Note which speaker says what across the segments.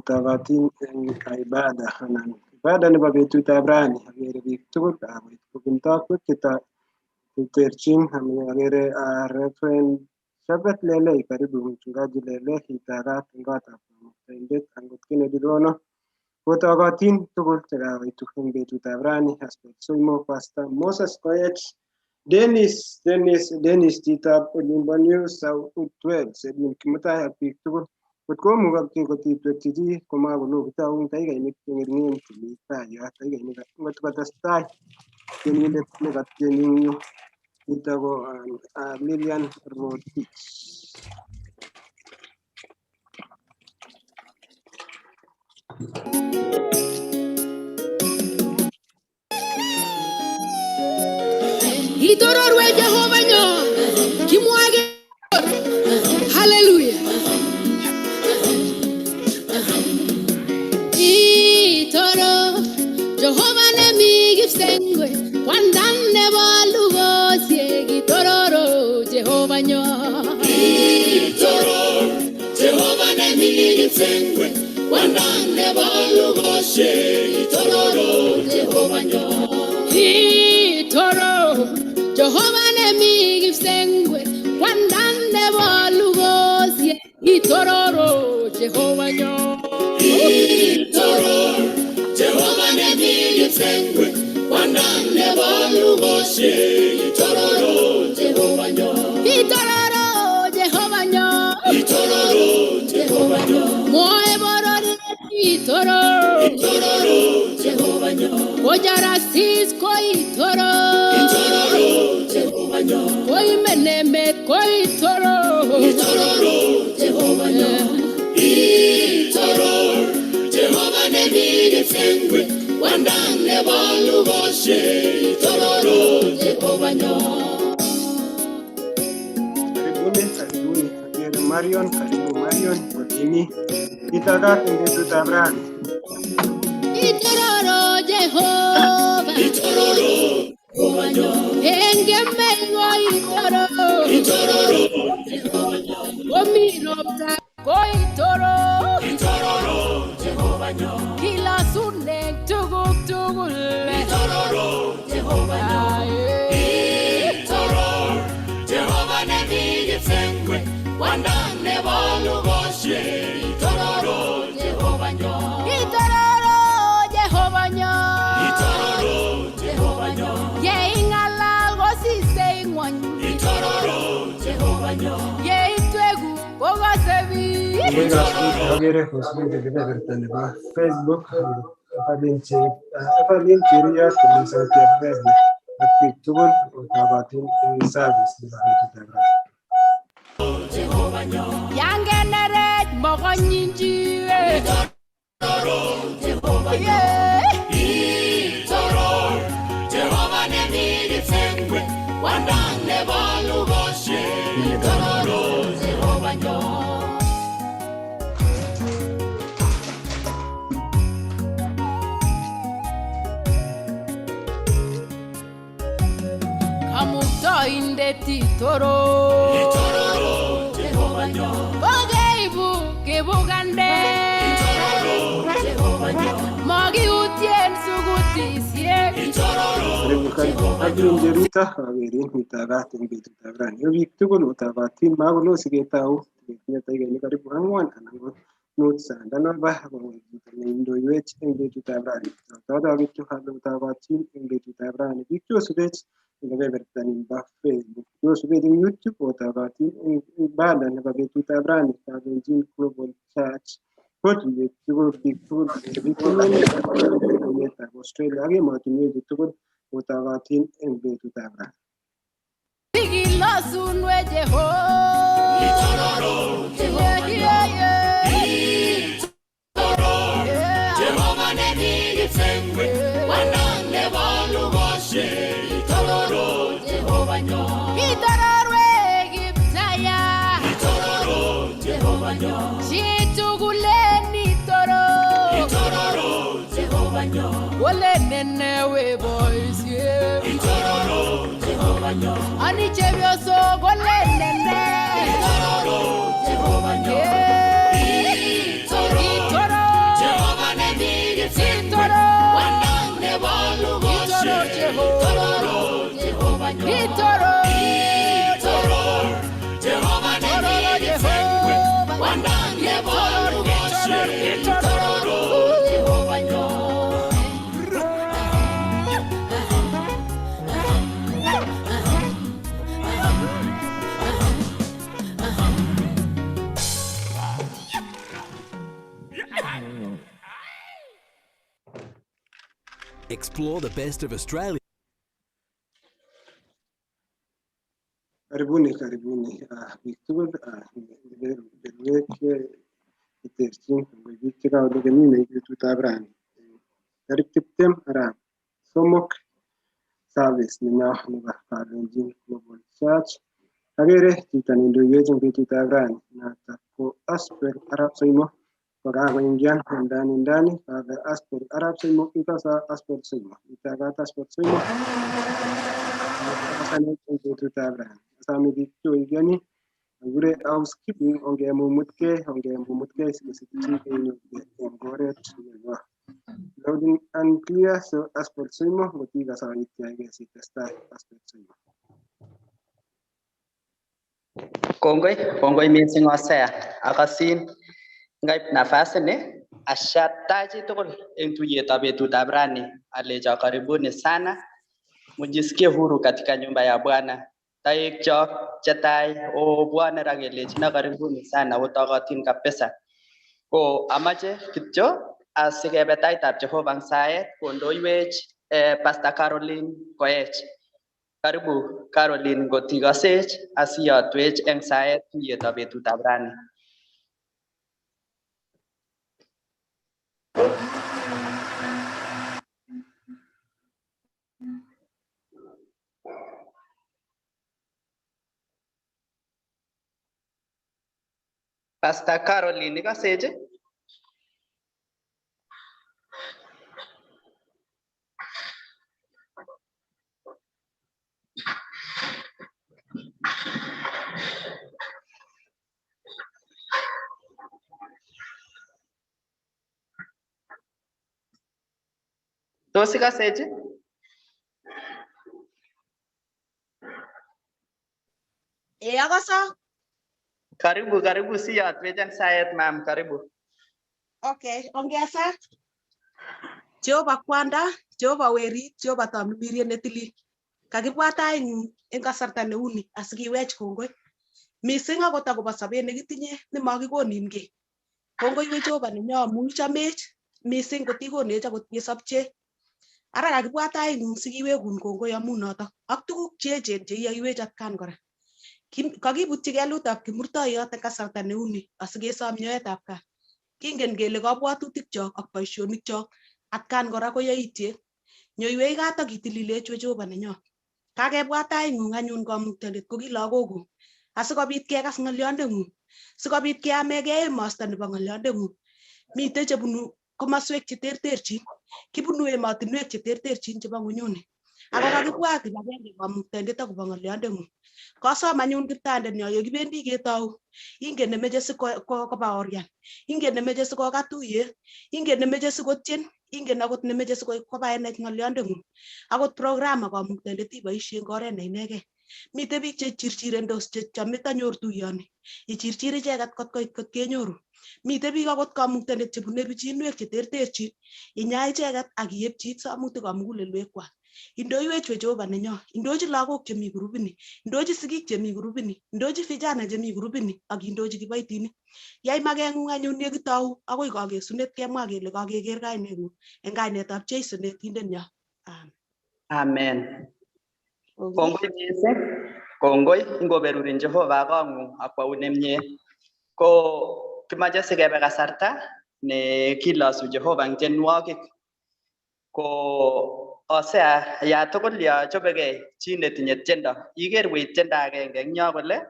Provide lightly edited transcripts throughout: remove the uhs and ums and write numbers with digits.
Speaker 1: Otogotin eng ibada anan ibada nebo betutab rani. Agere biik tugul kakoit kobun tokwek cheterchin. Agere Reverend Chebet Lelei, karibu Mchungaji Lelei, itagat eng kotab Kamuktaindet angot Kennedy Rono. Otogotin tugul chekakoitu eng betutab rani. Asbel Soimo, Pastor Moses Koech, Dennis chitab olimbo New South Wales, Edwin Kimutai ak biik tugul. Kot komukokse kotitwekyi chi komakolo kitaun takikainik cheng'ering'en chemi tai yo, takikainik ngot kotestai tienindet nekatieni eng yu. Nito ko Lilian Rotich.
Speaker 2: Itororwe Jehova nyo. Kimwage. Hallelujah. Itoro Jehova nemi kipsengwe. Kwandan nebo lugosiek. Itororo Jehova nyo.
Speaker 3: Itoro Jehova nemi kipsengwe. Kwandan nebo lugosiek. Itororo Jehova nyo.
Speaker 2: Itoro Jehova nemi kipsengwe. Kwandan nebo lugosiek. Itororo Jehova nyo.
Speaker 3: Itoro Jehova nemi kipsengwe. Kwandan nebo lugosiek. Itororo Jehova nyo.
Speaker 2: Itororo Jehova nyo.
Speaker 3: Itororo Jehova nyo.
Speaker 2: Mwoe bororiet itoro.
Speaker 3: Itororo Jehova nyo.
Speaker 2: Kojarasis ko itoro.
Speaker 3: Itororo Jehova nyo.
Speaker 2: Koimenemet ko itoro.
Speaker 3: Itororo Jehova nyo. Itororo Jehova nemi kipsengwe. Kwandan nebo lugosiek. Itororo Jehova nyo.
Speaker 1: Karibuni, karibuni. Agere Marion, karibu Marion, kotimi. Itagat eng betutab rani.
Speaker 2: Itororo Jehova.
Speaker 3: Itororo Jehova nyo.
Speaker 2: Eng kemei ko itoro.
Speaker 3: Itororo Jehova nyo.
Speaker 2: Komi ropta ko itoro.
Speaker 3: Itororo Jehova nyo.
Speaker 2: Kilasunek tuguk tugul.
Speaker 3: Itororo Jehova nyo. Itororo Jehova nemi kipsengwe. Kwandan nebo lugosiek. Itororo Jehova nyo.
Speaker 2: Itororo Jehova nyo.
Speaker 3: Itororo Jehova nyo.
Speaker 2: Ye ing'alal kosisei ng'wony.
Speaker 3: Itororo Jehova nyo.
Speaker 2: Ye itwegu kokose biik.
Speaker 1: Kongoi kasubik, agere kosubik kebeberta nebo Facebook. Evelyn Cheruiyot kobun Sauti ya Facebook ak biik tugul otogotin eng service nebo betutab ra.
Speaker 3: Jehova nyo.
Speaker 2: Yan kenerech mokonyinji.
Speaker 3: Itororo Jehova nyo.
Speaker 2: Yeah.
Speaker 3: Itororo Jehova nemi kipsengwe. Kwandan nebo lugosiek. Itororo Jehova nyo.
Speaker 2: Kamuktaindet itoro.
Speaker 3: Itororo Jehova nyo.
Speaker 2: Kokeibu kibukandet.
Speaker 3: Itororo Jehova nyo.
Speaker 2: Makiutien sukutisiek.
Speaker 3: Itororo
Speaker 1: Karibu karibu.
Speaker 3: Jehova
Speaker 1: Agrin
Speaker 3: nyo.
Speaker 1: Jeruta akerin itagat eng betutab rani. Yo biik tugul otogotin makolo siketau ketinye takikainik karibu ang'wan anan ko mut sandanoba akowek chito neindoiwech eng betutab rani. Toto kityo ale otogotin eng betutab rani. Biik chosubech eng kebeberta nimbo Facebook, chosubech eng YouTube otogotin eng ibada nebo betutab rani Kalenjin Global Church. Kotuyet tugul biik tugul biik tugul emetab Australia ak emotinwechu tugul otogotin eng betutab rani.
Speaker 2: Sikilosunwe Jehova.
Speaker 3: Itororo
Speaker 2: Yeah,
Speaker 3: Jehova nyo.
Speaker 2: yeah, yeah.
Speaker 3: Itororo
Speaker 2: Yeah.
Speaker 3: Jehova nemi kipsengwe. Kwandan nebo lugosiek. Itororo Jehova nyo.
Speaker 2: Itororwe Kiptayat.
Speaker 3: Itororo Jehova nyo.
Speaker 2: Chitugulen itoro.
Speaker 3: Itororo Jehova nyo.
Speaker 2: Ole nenewe boisiek.
Speaker 3: Itororo Jehova nyo.
Speaker 2: Ani chepyosok ole nene.
Speaker 3: Itororo Jehova nyo.
Speaker 2: Yeah.
Speaker 3: Itororo
Speaker 2: Itoro. Itoror.
Speaker 3: Itoror Jehova nemi kipsengwet Kwanda nebo lugosiek. Itoror Jehova nyon.
Speaker 4: Explore the best of Australia.
Speaker 1: Karibuni, karibuni biik tugul berwek cheterchin kongoi biik chekaolekemi betutab rani tarik 20 arap 3 service nenyo nebo Kalenjin Global Church. Akere chito neindoiwech eng betutab rani notok ko Asper Arap Soimo kokakoingian ndani ndani. Father Asper Arap Soimo, ikosa Asper Soimo, itagat Asper Soimo kasanech eng betutab rani. Asome biik cheoigioni akure housekeeping ongemumutkei ongemumutkei sikosikchi kenyorkei eng oret nebo loud and clear. So Asper Soimo ngotikasa ityaigei sitestai Asper Soimo.
Speaker 5: Kongoi, kongoi missing Hosea. Akasin ngaip nafasi ni ashata chitugul eng tuiyetab betutab rani alecho karibuni sana, mujisikie huru katika nyumba ya Bwana. Taek chok chetai obwone ra kelechino karibuni sana otokotin kabisa. Ko amache kityo asikebe taitab Jehova eng saet kondoiwech Pastor Caroline Koech. Karibu Caroline ngotikosech asiyotwech eng saet tuiyetab betutab rani. Pastor Caroline ikosech ii? Tos ikosech ii?
Speaker 6: Akasa.
Speaker 5: Karibu, karibu siyotwech eng saet mam, karibu.
Speaker 6: Okay, ongesa. Jehova kwanda, Jehova werit, Jehova tamirmiriet netilil. Kakibwat taing'ung eng kasarta neuni asikiwech kongoi. Mising akot akobo sobet nekitinye nemakikonin kiy. Kongoi we Jehova nenyo amu ichamech mising kotikonech akot ngesopche. Ara kakibwat taing'ung sikiwekun kongoi amu notok ak tuguk cheechen cheiyoiwech atkan kora. Kakibutyi kelutab kimurtoiyot eng kasarta neuni asikesom nyoetab kat. Kingen kele kabwatutikchok ak boisionikchok atkan kora ko yaitiet. Nyoiwech kat ak itililech we Jehova nenyo. Kakebwat taing'ung anyun Kamuktaindet ko ki lagokuk asikobit kekas ng'olyondeng'ung, sikobit keamegei emosto nebo ng'olyondeng'ung. Mitei chebunu komoswek cheterterchin, kibunu emotinwek cheterterchin chebo ng'unyuni. Ako kakibwat kibagenge Kamuktaindet akobo ng'olyondeng'ung. Kosom anyun Kiptaindet nyo ye kibendi ketou, ingen nemeche sikobaorian, ingen nemeche sikokat tuyet, ingen nemeche sikotien, ingen akot nemeche sikobaenech ng'olyondeng'ung. Akot programa Kamuktaindet iboisien oret ne inegei. Mitei biik chechirchirendos chechome tanyor tuyoni, ichirchir icheket kot koit kot kenyoru. Mitei biik akot Kamuktaindet chebune pichinwek cheterterchin, inyaa icheket ak iepchi somutikab mugulelwekwak. Indoiwech we Jehova nenyo, indochi lagok chemi grupini, indochi sigik chemi grupini, indochi vijana chemi grupini ak indochi kiboitinik. Yai makeng'ung anyun ye kitou akoi kakesunet kemwa kele kakeker kaineng'ung eng kainetab Jesu netindenyo. Amen.
Speaker 5: Amen. Kongoi missing, kongoi ngoberurin Jehova kong'ung akwaun nemie. Ko kimache sikebe kasarta ne kilosu Jehova eng tienwogik. Ko Hosea ya tugul ya chobegei chi netinye tiendo, ikerwech tiendo agenge eng yo kole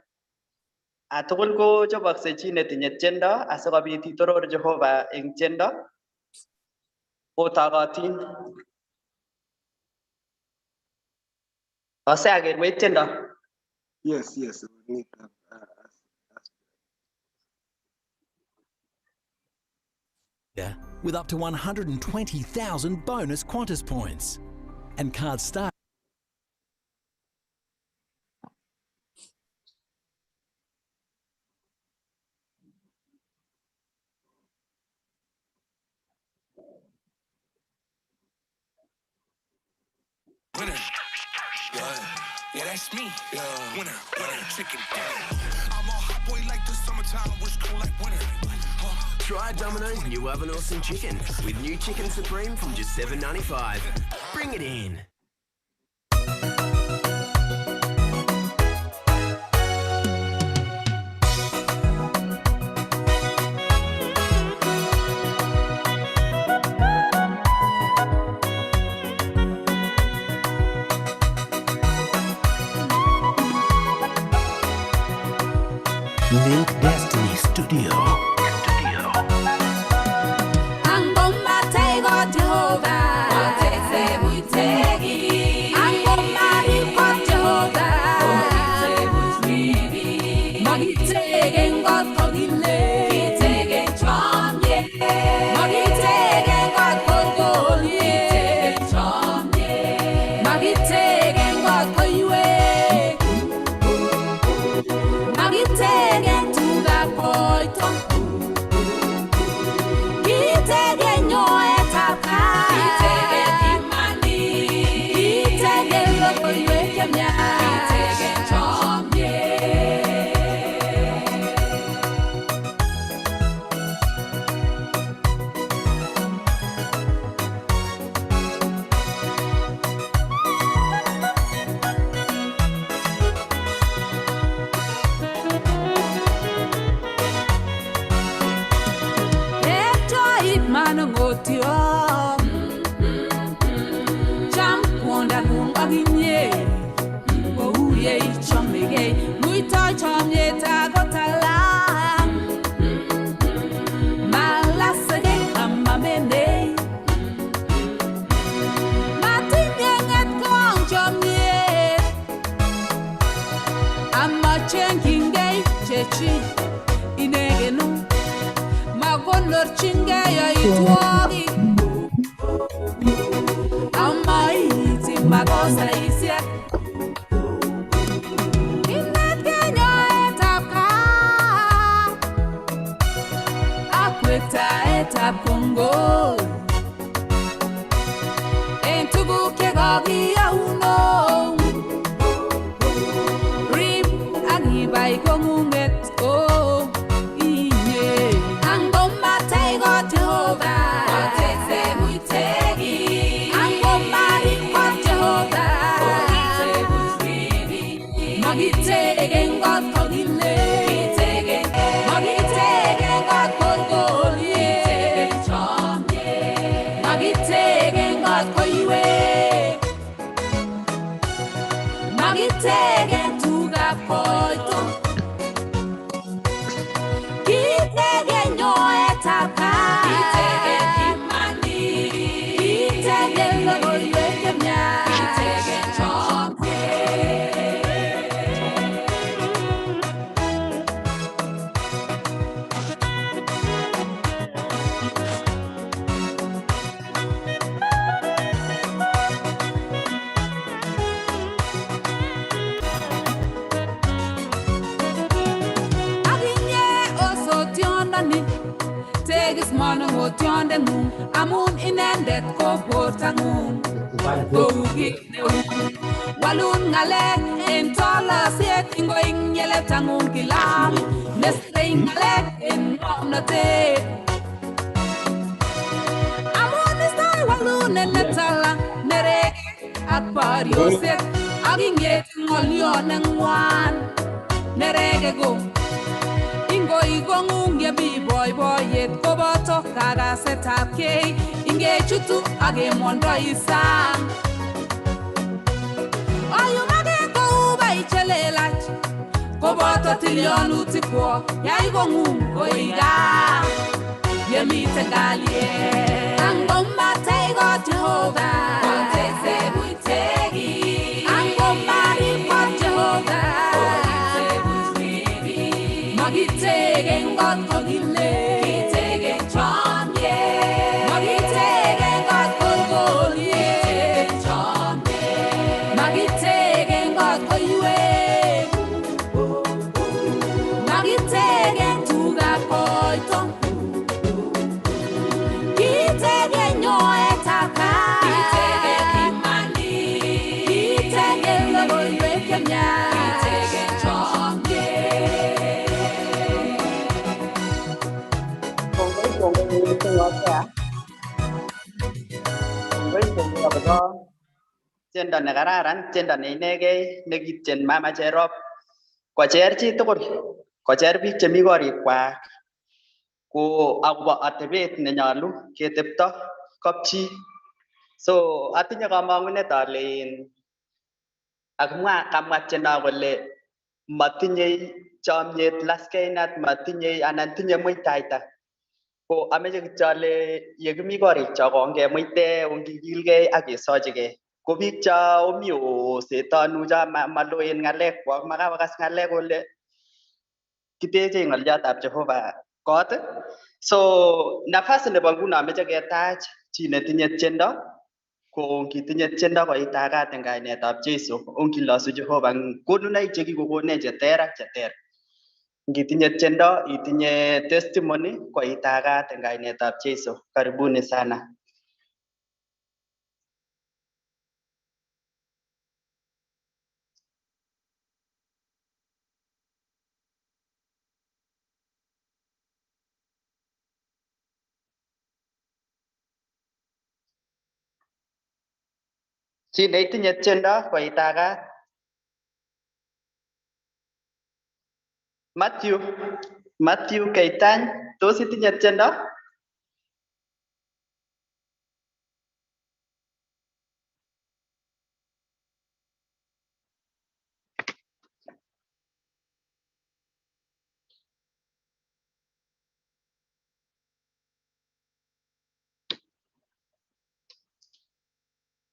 Speaker 5: atugul ko chobokse chi netinye tiendo asikobit itoror Jehova eng tiendo otokotin. Hosea kerwech tiendo.
Speaker 1: Yes, yes. Nitab
Speaker 4: With up to 120,000 bonus Qantas points. And cards start
Speaker 7: Yeah, that's me. Yeah. Winner, winner, chicken dinner. I'm a hot boy like the summertime, wish cool like winter.
Speaker 8: Try Domino's new Oven Awesome Chicken with new Chicken Supreme from just $7.95. Bring it in.
Speaker 4: Link Destiny Studio.
Speaker 2: Kitege nyoetaka. Kitege.
Speaker 5: Missing Hosea. Kongoi kongoi akobo tiendo nekararan, tiendo neinegei nekitien Mama Cherop kocher chitugul, kocher biik chemi korikwak ko akobo atebet nenyolu ketepto kapchi. So atinye kamang'unet ale akimwa kamwa tiendo kole matinyei chomyet laskeinat, matinyei anan tinye muitaita. Ko ameche kityo ale yekimi korikchok ongemuite, ongikilgei ak kesochigei. Ko biik cho omi osetonu cho maloen ng'alekwak, makakokas ng'alek kole kiteche ng'oliotab Jehova kot. So nafasi nebo nguno ameche ketach chi netinye tiendo ko ngitinye tiendo koitagat eng kainetab Jesu, ongilosu Jehova eng konunoik chekikokonech cheter ak cheter. Ngitinye tiendo, itinye testimony koitagat eng kainetab Jesu. Karibuni sana. Chi neitinye tiendo koitagat. Matthew, Matthew Keitany, tos itinye tiendo?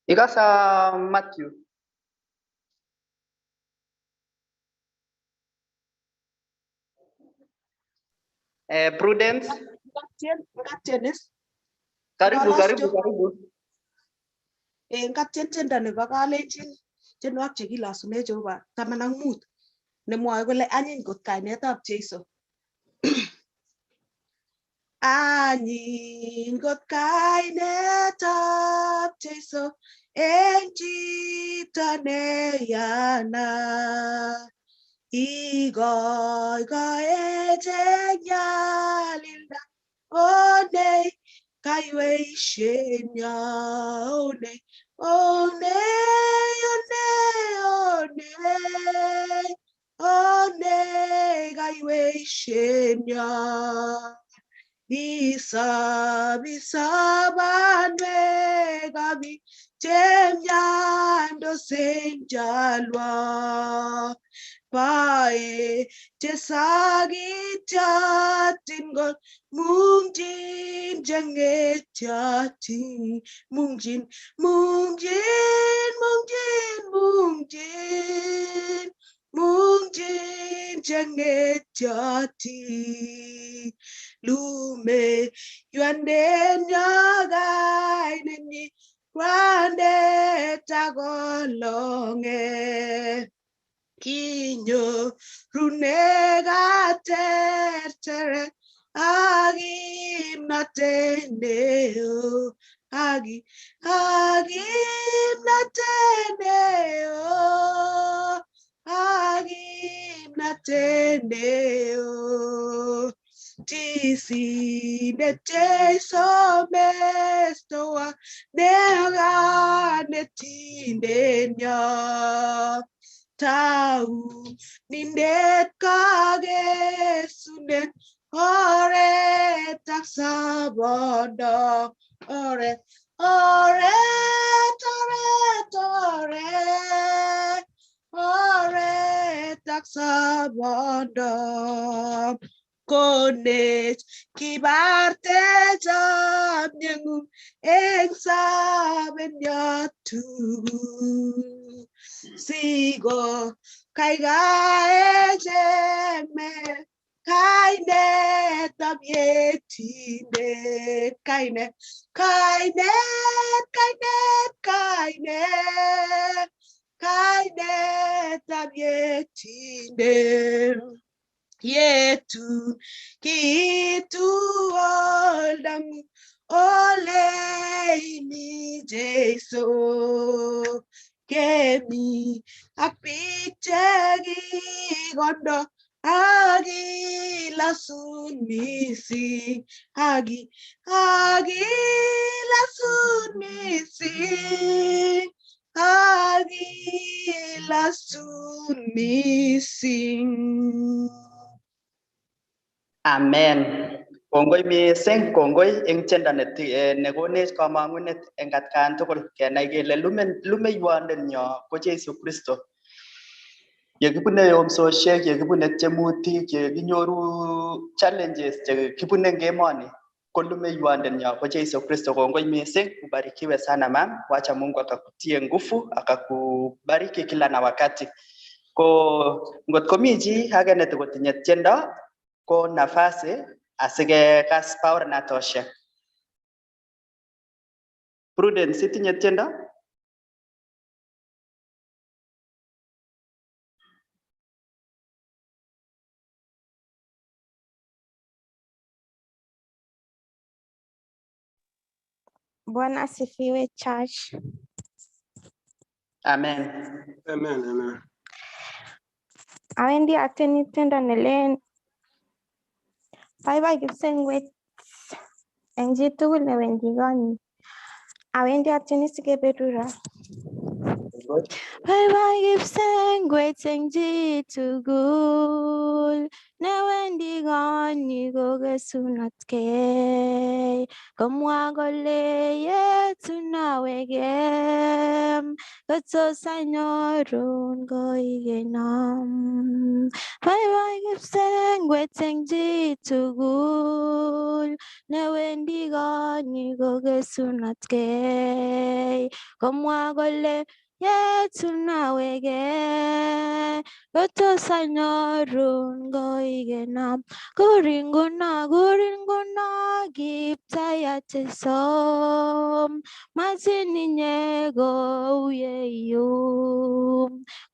Speaker 5: Ikosa Matthew. Prudence,
Speaker 6: Nkatien is.
Speaker 5: karibu
Speaker 6: Ng'alaldos
Speaker 5: karibu
Speaker 6: Jehova.
Speaker 5: karibu.
Speaker 6: Nkatien tiendo nebo kalenjin tienwogik chekilosune Jehova 15 nemwoe kole anyiny kot kainetab Jesu. Anyiny kot kainetab Jesu eng chito neyana. Igoigoech eng nyalilda onei kaiweishenyo onei onei onei onei onei kaiweishenyo. Isob isobanwek biik chemyandos eng cholwok. Bae chesakityotin kot mungchin chengetyotin mungchin mungchin mungchin mungchin mungchin chengetyotin. Lume ywandenyo kainenyi kwandet ak olong'et. Kinyorune katerteret ak kimnotet neo ak kimnotet neo ak kimnotet neo. Tisindet Jesu mestowa nekanetindenyo. Tau nindet kakesunet oret ak sobondo oret oret oret oret oret ak sobondo. Konech kibarte chomyeng'ung eng sobenyo tugul. Sigo kaikaech eng kainetab Yetindet kainet kainet kainet kainet kainetab Yetindet. Yetun kiitu oldang'ung ole imi Jesu. Kemi ak biik chekikondo ak Akilasun mising, aki akilasun mising, akilasun mising.
Speaker 5: Amen. Kongoi mising, kongoi eng tiendo nekonech kamang'unet eng atkan tugul kenai kele lumeiwondenyo ko Jesu Kristo. Yekibune yomsosiek, yekibune tyemutik, yekinyoru challenges chekibune eng emoni ko lumeiwondenyo ko Jesu Kristo. Kongoi mising, ubarikiwe sana mam. Wacha Mungu akakutie nguvu, akakubariki kila na wakati. Ko ngot komi chi age netokotinye tiendo ko nafasi asikekas baornatoshek. Prudence, itinye tiendo?
Speaker 9: Bwana asifiwe church.
Speaker 5: Amen.
Speaker 1: Amen, amen.
Speaker 9: Awendi atieni tiendo nelen baibai kipsengwet eng chitugul newendi konyi. Awendi atieni sikeberura. Baibai kipsengwet eng chitugul newendi konyi kokesunotkei. Komwa kole yetunawegem kotos anyorun koigenom. Baibai kipsengwet eng chitugul newendi konyi kokesunotkei. Komwa kole yetunawege kotos anyorun koigenom. Kurin nguno, kurin nguno Kiptayat Jesu, machin inye kou yeiyu.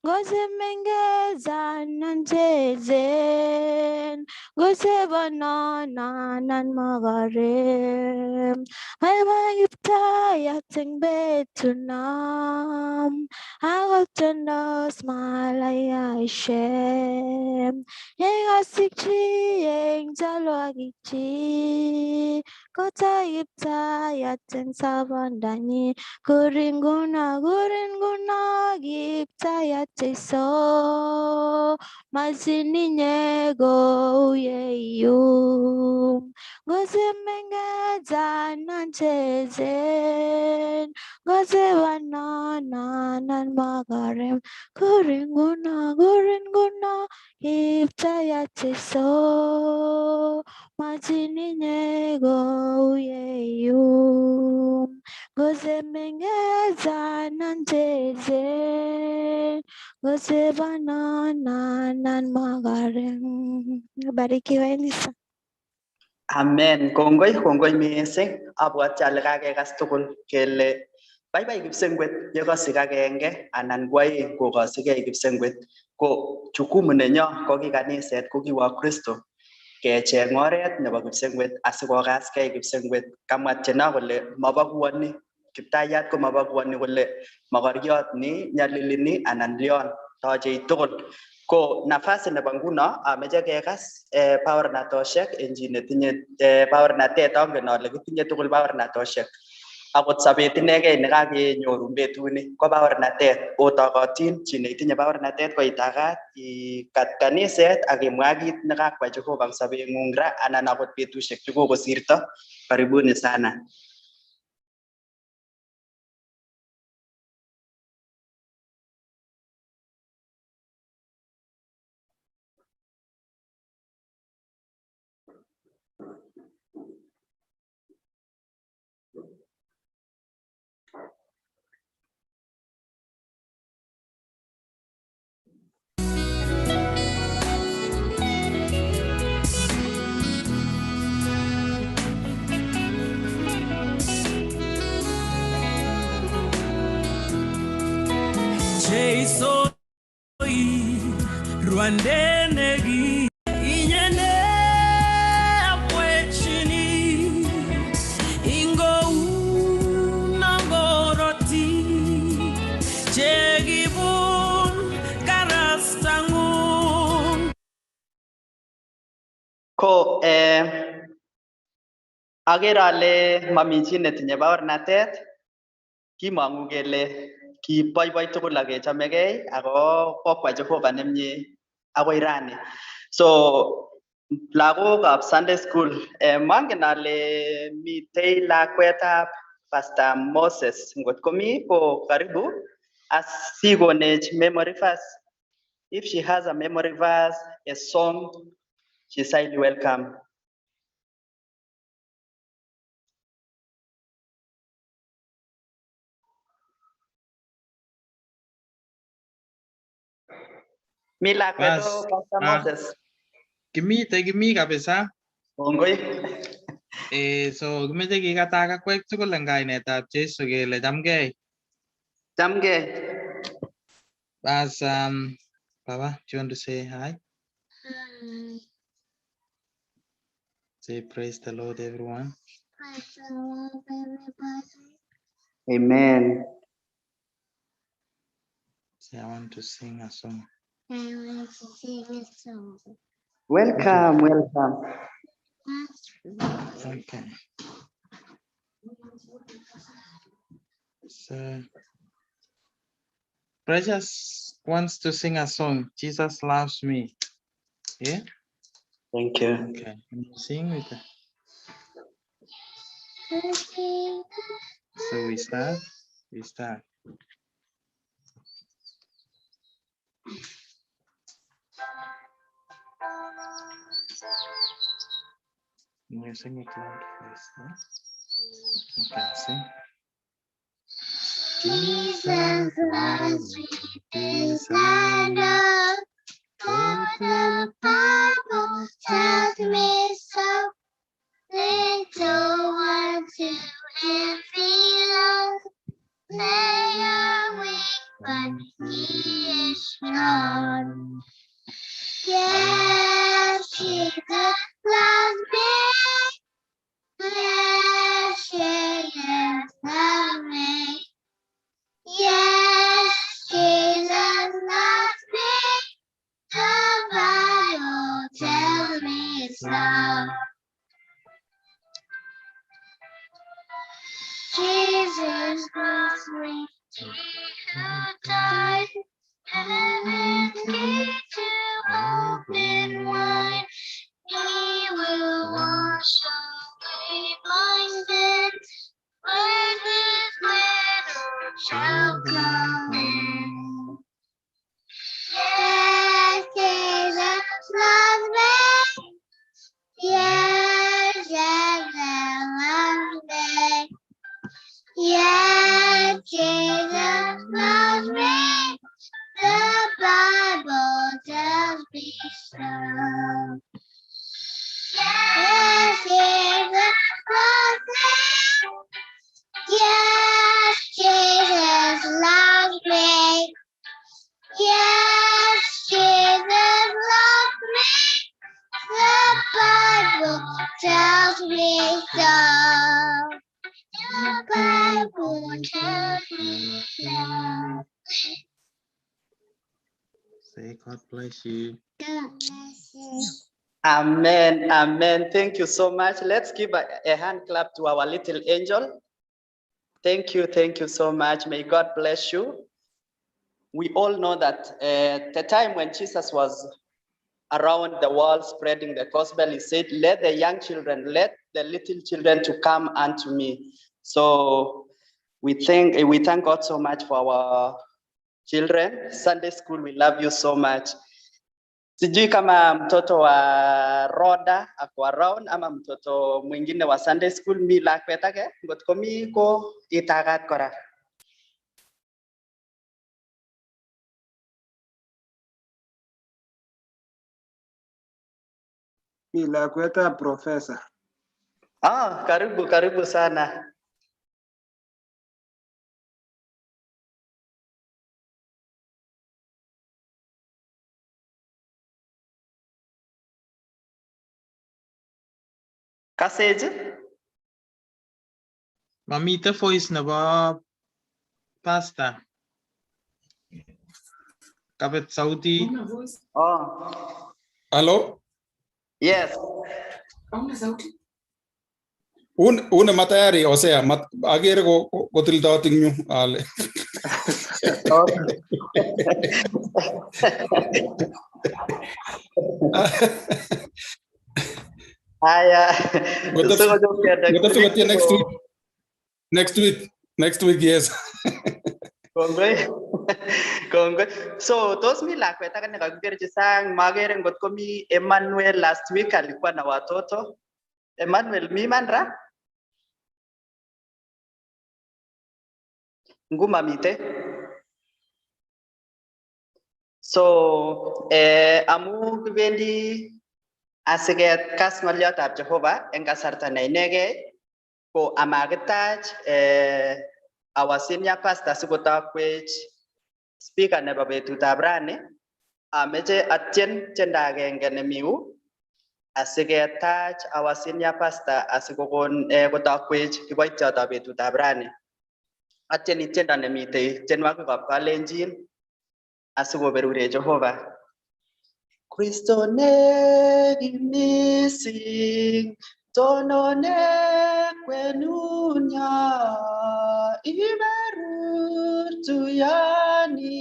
Speaker 9: Ngo chemengech anan cheechen, ngo chebonon anan mokorek. Baibai Kiptayat eng betunom, akot tendos malaikaisiek. Yekasich chi eng chalwogikchi, kotoi Kiptayat eng sobondanyi. Kurin nguno, kurin nguno Kiptayat Jesu, machin inye kou yeiyu. Ngo chemengech anan cheechen, ngo chebonon anan mokorek. Kurin nguno, kurin nguno Kiptayat Jesu, machin inye kou yeiyu. Ngo chemengech anan cheechen, ngo chebonon anan mokorek. Barikiwa Elisa.
Speaker 5: Amen. Kongoi, kongoi mising. Abwati ale kakekas tugul kele baibai kipsengwet yekosik agenge anan ko aeng kokosigei kipsengwet. Ko jukumu nenyo ko ki kaniset ko ki Wakristo kecheng oret nebo kipsengwet asikokaskei kipsengwet. Kamwa tieno kole mabaguani Kiptayat ko mabaguani kole mokoriot ni, nyalili ni anan lion, tochei tugul. Ko nafasi nebo nguno ameche kekas baornatoshek eng chi netinye baornatet. Angen ale kitinye tugul baornatoshek. Akot sobet inegei nekakenyoru betuni ko baornatet. Otokotin chi neitinye baornatet ko itakat ikat kaniset ak imwa kit nekakwai Jehova eng sobeng'ung ra anan akot betusiek chekokosirto. Karibuni sana.
Speaker 10: Jesu Rwandenegi inyene amwechini ingo unangoroti chegibun karastangun.
Speaker 5: Agere ale mami chi netinye baornatet. Kimong'u kele kiboiboi tugul ak kechomegei ako kokwa Jehova nemie akoi rani. So lagokab Sunday school, mangen ale mitei lakwetab Pastor Moses. Ngot komi ko karibu asikonech memory verse. If she has a memory verse, a song, she's highly welcome. Mi lakwet
Speaker 11: Bas,
Speaker 5: o Pastor
Speaker 11: ah,
Speaker 5: Moses.
Speaker 11: Kimite kimi kabisa.
Speaker 5: Kongoi.
Speaker 11: So kimeche kikatak akwek tugul eng kainetab Jesu kele chamgei.
Speaker 5: Chamgei.
Speaker 11: Bas, Baba, do you want to say hi?
Speaker 9: Hi.
Speaker 11: Say praise the Lord, everyone.
Speaker 9: Praise the Lord, everybody.
Speaker 5: Amen.
Speaker 11: Say, I want to sing a song.
Speaker 9: I want to sing a song.
Speaker 5: Welcome, welcome.
Speaker 11: Okay. So, Precious wants to sing a song. Jesus loves me. Yeah?
Speaker 5: Thank you.
Speaker 11: Okay. Can you sing with her? So we start. We start. You sing it loud first. Yeah? Okay, sing.
Speaker 9: Jesus loves me, this I know, for the Bible tells me so. Little ones who envy us, they are weak, but he is strong. Yes, Jesus loves me. Yes, Jesus loves me. Yes, Jesus loves me. The Bible tells me so. Jesus loves me. He who died, heaven's gate to open wide. He will wash away my sins when his little shall come in. Yes, Jesus loves me. Yes, Jesus loves me. Yes, Jesus loves me. The Bible tells me so. Yes, Jesus loves me. Yes, Jesus loves me. Yes, Jesus loves me. The Bible tells me so. The Bible tells me so.
Speaker 11: Say, God bless you.
Speaker 9: God bless you.
Speaker 5: Amen, amen. Thank you so much. Let's give a hand clap to our little angel. Thank you so much. May God bless you. We all know that the time when Jesus was around the world spreading the gospel, he said, let the young children, let the little children to come unto me. So we thank God so much for our children. Sunday school, we love you so much. Sijui kama mtoto wa Roda ako around ama mtoto mwingine wa Sunday school mi lakwet age ngot komi ko itagat kora.
Speaker 1: Mi lakwetab professor.
Speaker 5: Ah, karibu karibu sana. Kasech?
Speaker 11: Mamite voice nebo pastor. Kabet sauti.
Speaker 5: Oh.
Speaker 12: Hello?
Speaker 5: Yes.
Speaker 12: Une matayari Hosea, agere kotildot ing yu ale.
Speaker 5: Haya.
Speaker 12: Ngotep next week. Next week. Next week, yes.
Speaker 5: Kongoi. Kongoi. So, tos mi lakwet age nekakikerchi sang, makere ngot komi Emmanuel last week alikuwa na watoto. Emmanuel, mi man ra? Ngumamite. So, amu kibendi asikekas ng'oliotab Jehova eng kasarta ne inegei ko amakitach our senior pastor sikotokwech speaker nebo betutab rani, ameche atyen tiendo agenge nemiu asiketach our senior pastor asikokon kotokwech kiboityotab betutab rani. Atyeni tiendo nemitei tienwogikab Kalenjin asikoberure Jehova. Kristo nekim mising, tonone kwenunyo, iberur tuyani,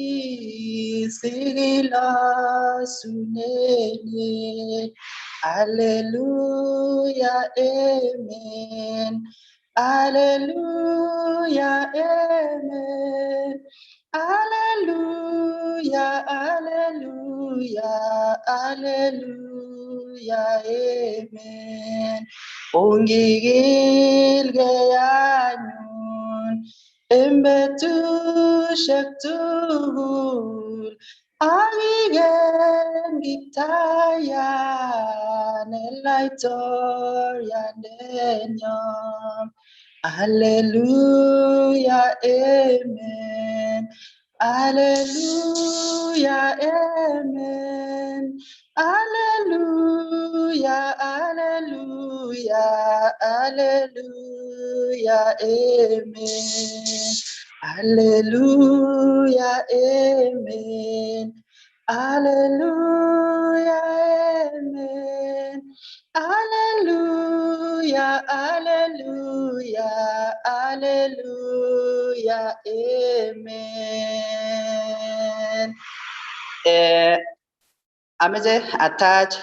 Speaker 5: sikilosunenye. Alleluia, amen. Alleluia, amen. Alleluia, alleluia, alleluia, amen. Ongikilgei anyun eng betusiek tugul ak igen Kiptayat ne laitoriandenyon. Alleluia, amen. Alleluia, amen. Alleluia, alleluia, alleluia, amen. Alleluia, amen. Alleluia, amen. Alleluia, alleluia, alleluia, amen. Ameche atach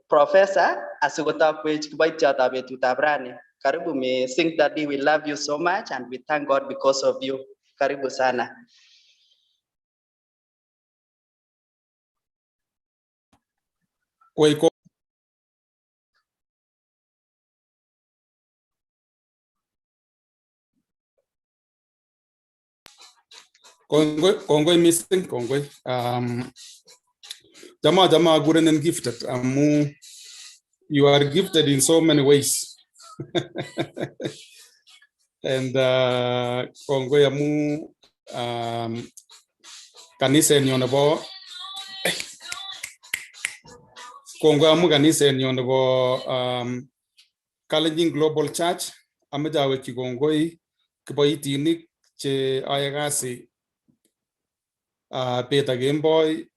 Speaker 5: professor asikotokwech kiboityotab betutab rani. Karibu mising Daddy, we love you so much and we thank God because of you. Karibu sana.
Speaker 12: Wei, kongoi, kongoi mising, kongoi. Jama akurenen gifted amu you are gifted in so many ways. And kongoi amu kanisenyo nebo kongoi amu kanisenyo nebo Kalenjin Global Church ameche awekyi kongoi kiboitinik che ae kasi bet ak kemboi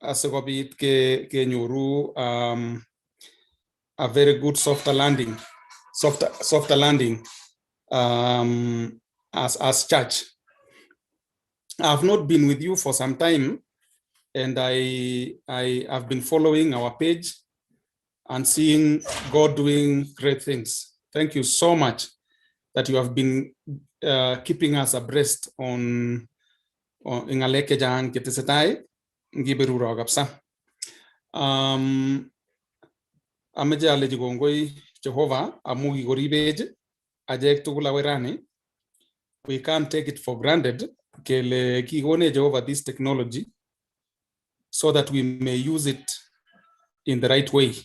Speaker 12: asikobit kenyoru a very good softer landing, softer landing as church. I've not been with you for some time, and I have been following our page and seeing God doing great things. Thank you so much that you have been keeping us abreast on ngalek chechang chetesetai ngiberuro kabisa. Ameche alechi kongoi Jehovah amu kikoribech achek tugul akoi rani. We can't take it for granted kele kikonech Jehovah this technology so that we may use it in the right way.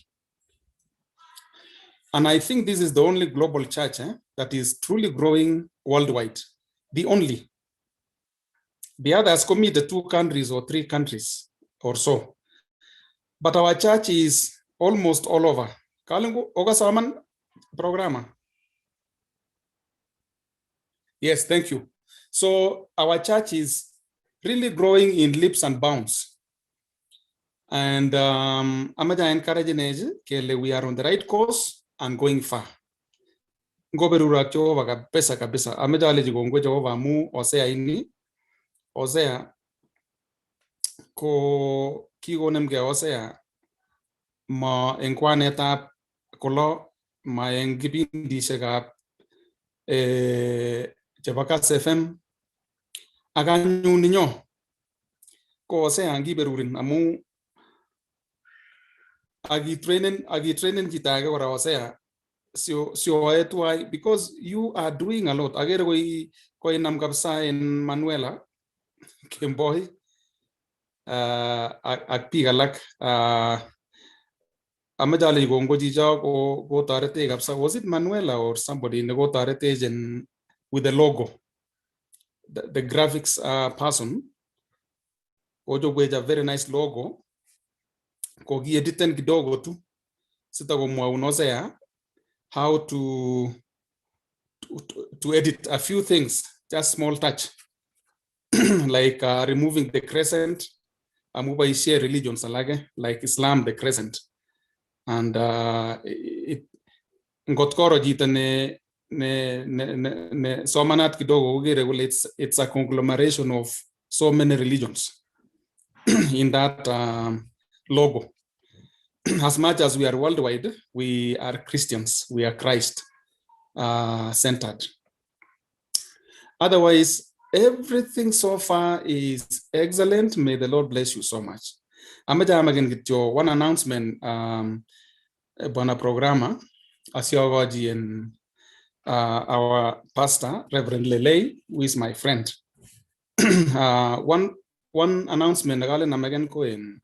Speaker 12: And I think this is the only global church that is truly growing worldwide. The only. The others commit 2 countries or 3 countries or so. But our church is almost all over. Kalingu, Ogasaman programa. Yes, thank you. So our church is really growing in leaps and bounds. And amaja encourage kele we are on the right course and going far. Ngoberurak Jehova kabisa kabisa. Ameche alechi kongoi Jehova amu Hosea ini, Hosea ko kikonemgei Hosea ma eng kwanetab kolo, ma eng kipindishekab chebo Kass FM ak anyun ninyo ko Hosea ngiberurin amu akitrainen chito age kora Hosea sioe tuwai because you are doing a lot. Agere koinam kabisa en Manuela Kemboi ak biik alak. Amache alechi kongoi chicho kotoretech kabisa. Was it Manuela or somebody nekotoretech in with the logo? The graphics person kochobwech a very nice logo. Kokiediten kidogo tu sitakomwoun Hosea how to edit a few things, just small touch, like removing the crescent. Amu boisie religions alake, like Islam, the crescent. And ngot koro chito ne somanat kidogo kokere kole it's a conglomeration of so many religions in that logo. As much as we are worldwide, we are Christians, we are Christ centered. Otherwise, everything so far is excellent. May the Lord bless you so much. Amache amaken kityo one announcement, bwana programmer, asiogoji en our pastor, Reverend Lelei, who is my friend. One announcement nakalen amaken ko en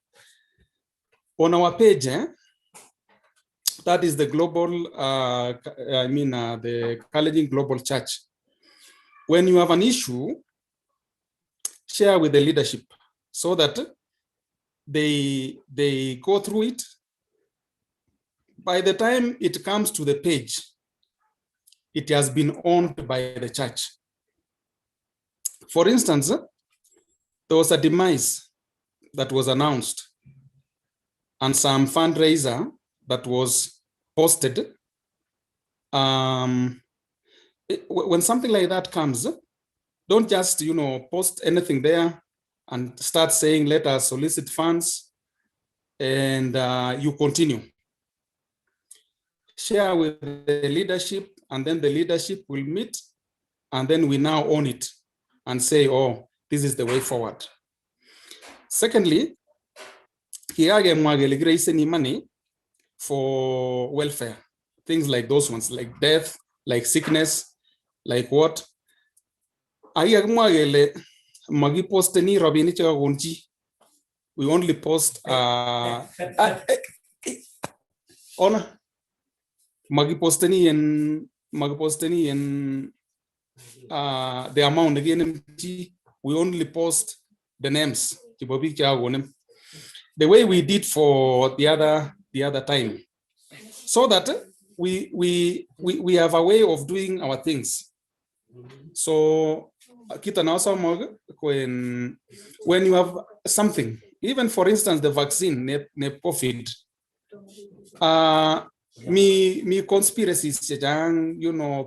Speaker 12: on our page, that is the global, the Kalenjin Global Church. When you have an issue, share with the leadership so that they go through it. By the time it comes to the page, it has been owned by the church. For instance, there was a demise that was announced and some fundraiser that was posted. When something like that comes, don't just, post anything there and start saying, let us solicit funds, and you continue. Share with the leadership, and then the leadership will meet, and then we now own it and say, oh, this is the way forward. Secondly, kikakemwa kele kiraiseni money for welfare, things like those ones, like death, like sickness, like what. Akikakimwa kele makiposteni rabinik chekakon chi. We only post ona makiposteni en the amount nekenem chi. We only post the names chebo biik chekakonem, the way we did for the other time, so that we have a way of doing our things. So kita na when you have something, even for instance the vaccine ne COVID, me conspiracies,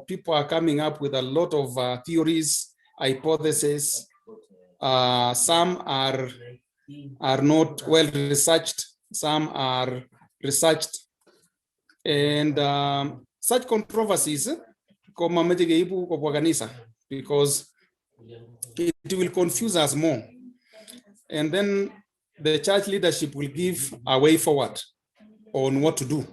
Speaker 12: people are coming up with a lot of theories, hypotheses. Some are not well researched, some are researched, and such controversies because it will confuse us more, and then the church leadership will give a way forward on what to do.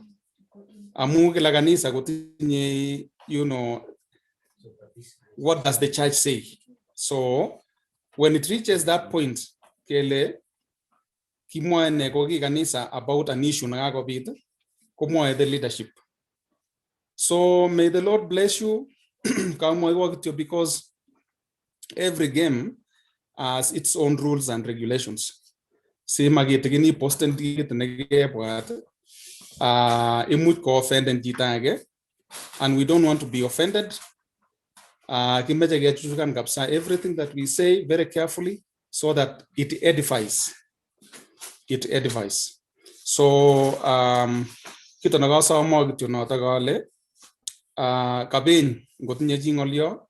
Speaker 12: What does the church say? So when it reaches that point, kele kimwae ne koki kanisa about an issue nakakobit, komwae the leadership. So may the Lord bless you. Because every game has its own rules and regulations. Simakitikini posten kit nekebwat, imuch ko-offenden chito age, and we don't want to be offended. Kimeche kechuchukan kabisa everything that we say very carefully so that it edifies. It edifies. So kito nekasamwa kityo notok ale Kabeny ngotinye chi ng'olyo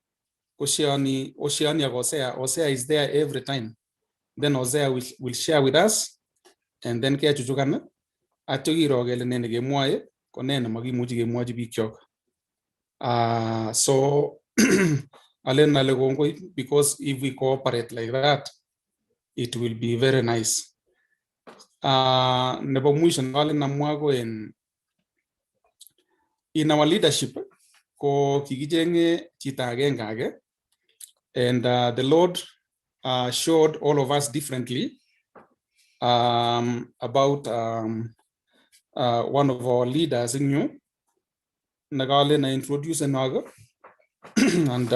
Speaker 12: koshareani oshareani ak Hosea. Hosea is there every time. Then Hosea will share with us and then kechuchukan atyo kiro kele ne nekemwoe ko ne nemakimuchi kemwochi biikchok. So alen ale kongoi because if we cooperate like that, it will be very nice. Nebo mwisho nalen amwa ko in our leadership ko kikichenge chito agenge age and the Lord showed all of us differently about one of our leaders in you. Nagale na introduce naga and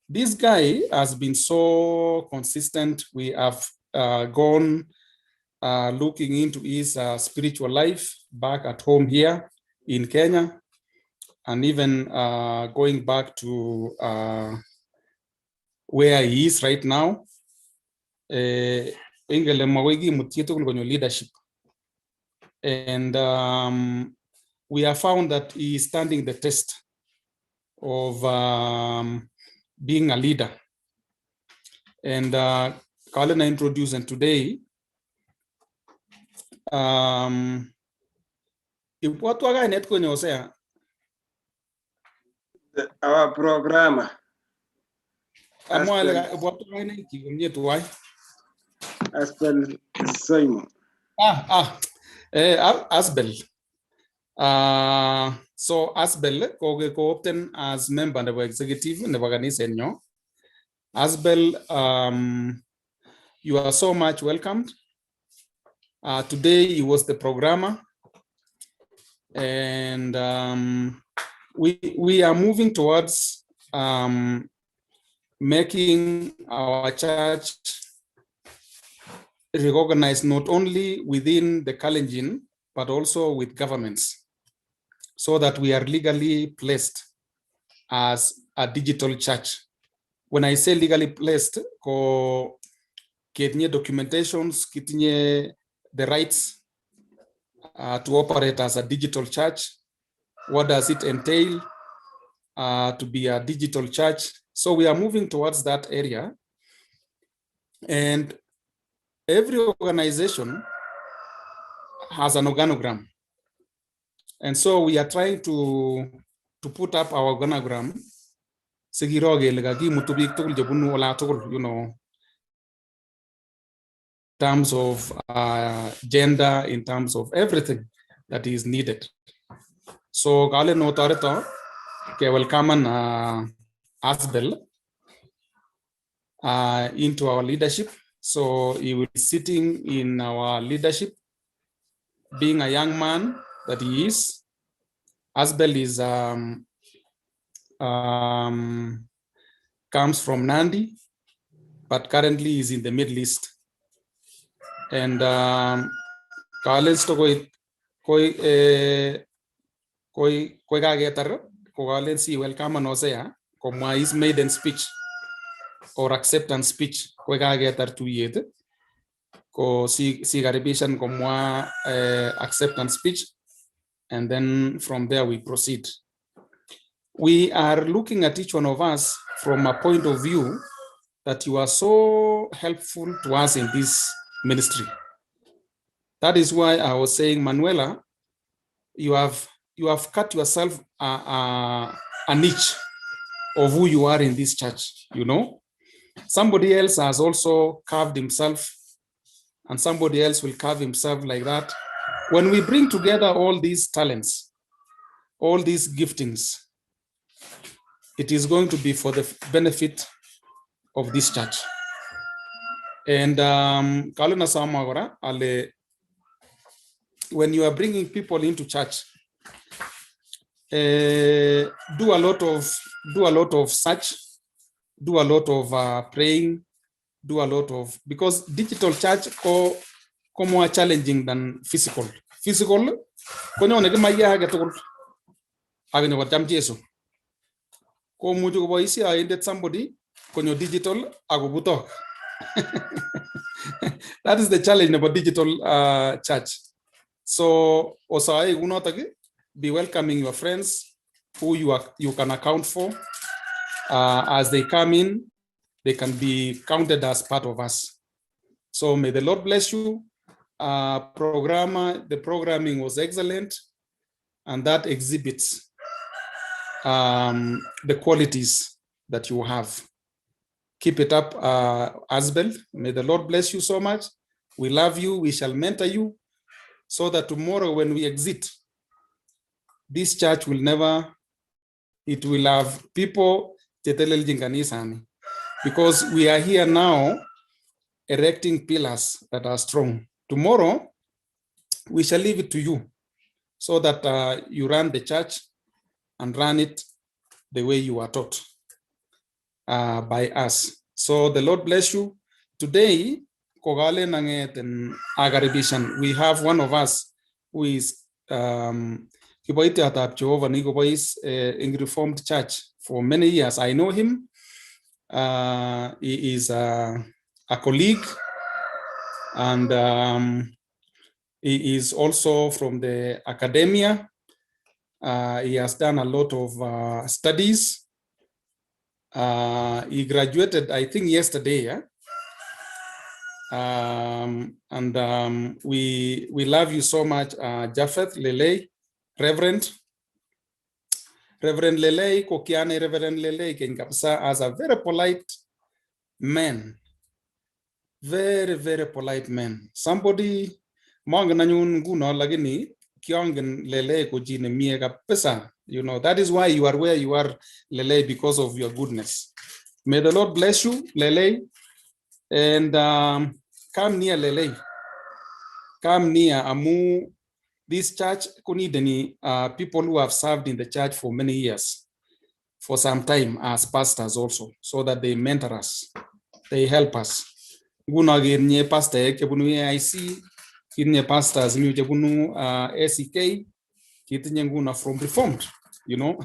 Speaker 12: this guy has been so consistent. We have gone looking into his spiritual life back at home here in Kenya, and even going back to where he is right now. Ingele magoi kimut chitugul konyo leadership. And we have found that he is standing the test of being a leader. And Kalina introduced, and today, ibwatwa kainet konyo Hosea.
Speaker 1: Our programmer.
Speaker 12: Amwa ale ibwatwa kainet komie tuwai.
Speaker 1: Asbel Simon.
Speaker 12: Asbel. So Asbel ko co-opted as member nebo executive nebo kanisenyo. Asbel, you are so much welcomed. Today he was the programmer, and we are moving towards making our church recognized not only within the Kalenjin, but also with governments, so that we are legally placed as a digital church. When I say legally placed, ko ketinye documentations, ketinye the rights to operate as a digital church. What does it entail to be a digital church? So we are moving towards that area. And every organization has an organogram. And so we are trying to put up our organogram. Sikiro kele kakimutu biik tugul chebunu ola tugul, in terms of gender, in terms of everything that is needed. So kale no toreto ke welcome Asbel into our leadership. So he will be sitting in our leadership, being a young man that he is. Asbel is comes from Nandi, but currently is in the Middle East. And kalen to koi koi koi kaketar ko kalen si welcome and Hosea komwa his maiden speech or acceptance speech koi kaketar tuyet ko si karibishan komwa acceptance speech, and then from there we proceed. We are looking at each one of us from a point of view that you are so helpful to us in this ministry. That is why I was saying, Manuela, you have cut yourself a niche of who you are in this church, you know. Somebody else has also carved himself, and somebody else will carve himself like that. When we bring together all these talents, all these giftings, it is going to be for the benefit of this church. And when you are bringing people into church, do a lot of search, do a lot of praying, do a lot of, because digital church ko more challenging than physical. Physical konyone kimaiya agetugul ak nyokocham Jesu. Komuchi koboisie oindet somebody konyo digital akobutok. That is the challenge about digital church. So osae kunotok Be welcoming your friends who you can account for. As they come in, they can be counted as part of us. So may the Lord bless you. The programming was excellent, and that exhibits the qualities that you have. Keep it up, Asbel. May the Lord bless you so much. We love you. We shall mentor you so that tomorrow when we exit, this church will never, it will have people chetelelchin kanisani, because we are here now erecting pillars that are strong. Tomorrow, we shall leave it to you so that you run the church and run it the way you are taught by us. So the Lord bless you. Today, kogalen anget en akaribishan, we have one of us who is kiboitiotab Jehovah nikikobois in Reformed Church for many years. I know him. He is a colleague, and he is also from the academia. He has done a lot of studies. He graduated, I think, yesterday. Yeah? We love you so much, Japheth Lelei, Reverend. Reverend Lelei, Kokiane Reverend Lelei keny kabisa, as a very polite man. Very, very polite man. Somebody, mongen anyun nguno, lakini kiongen Lelei ko chi nemie kabisa. You know, that is why you are where you are, Lelei, because of your goodness. May the Lord bless you, Lelei. And come near, Lelei. Come near. Amu, this church, kunideni, people who have served in the church for many years, for some time as pastors also, so that they mentor us, they help us. Nguno ketinye pastor chebunu AIC, kitinye pastors mi chebunu ACK, kitinye nguno from Reformed, you know,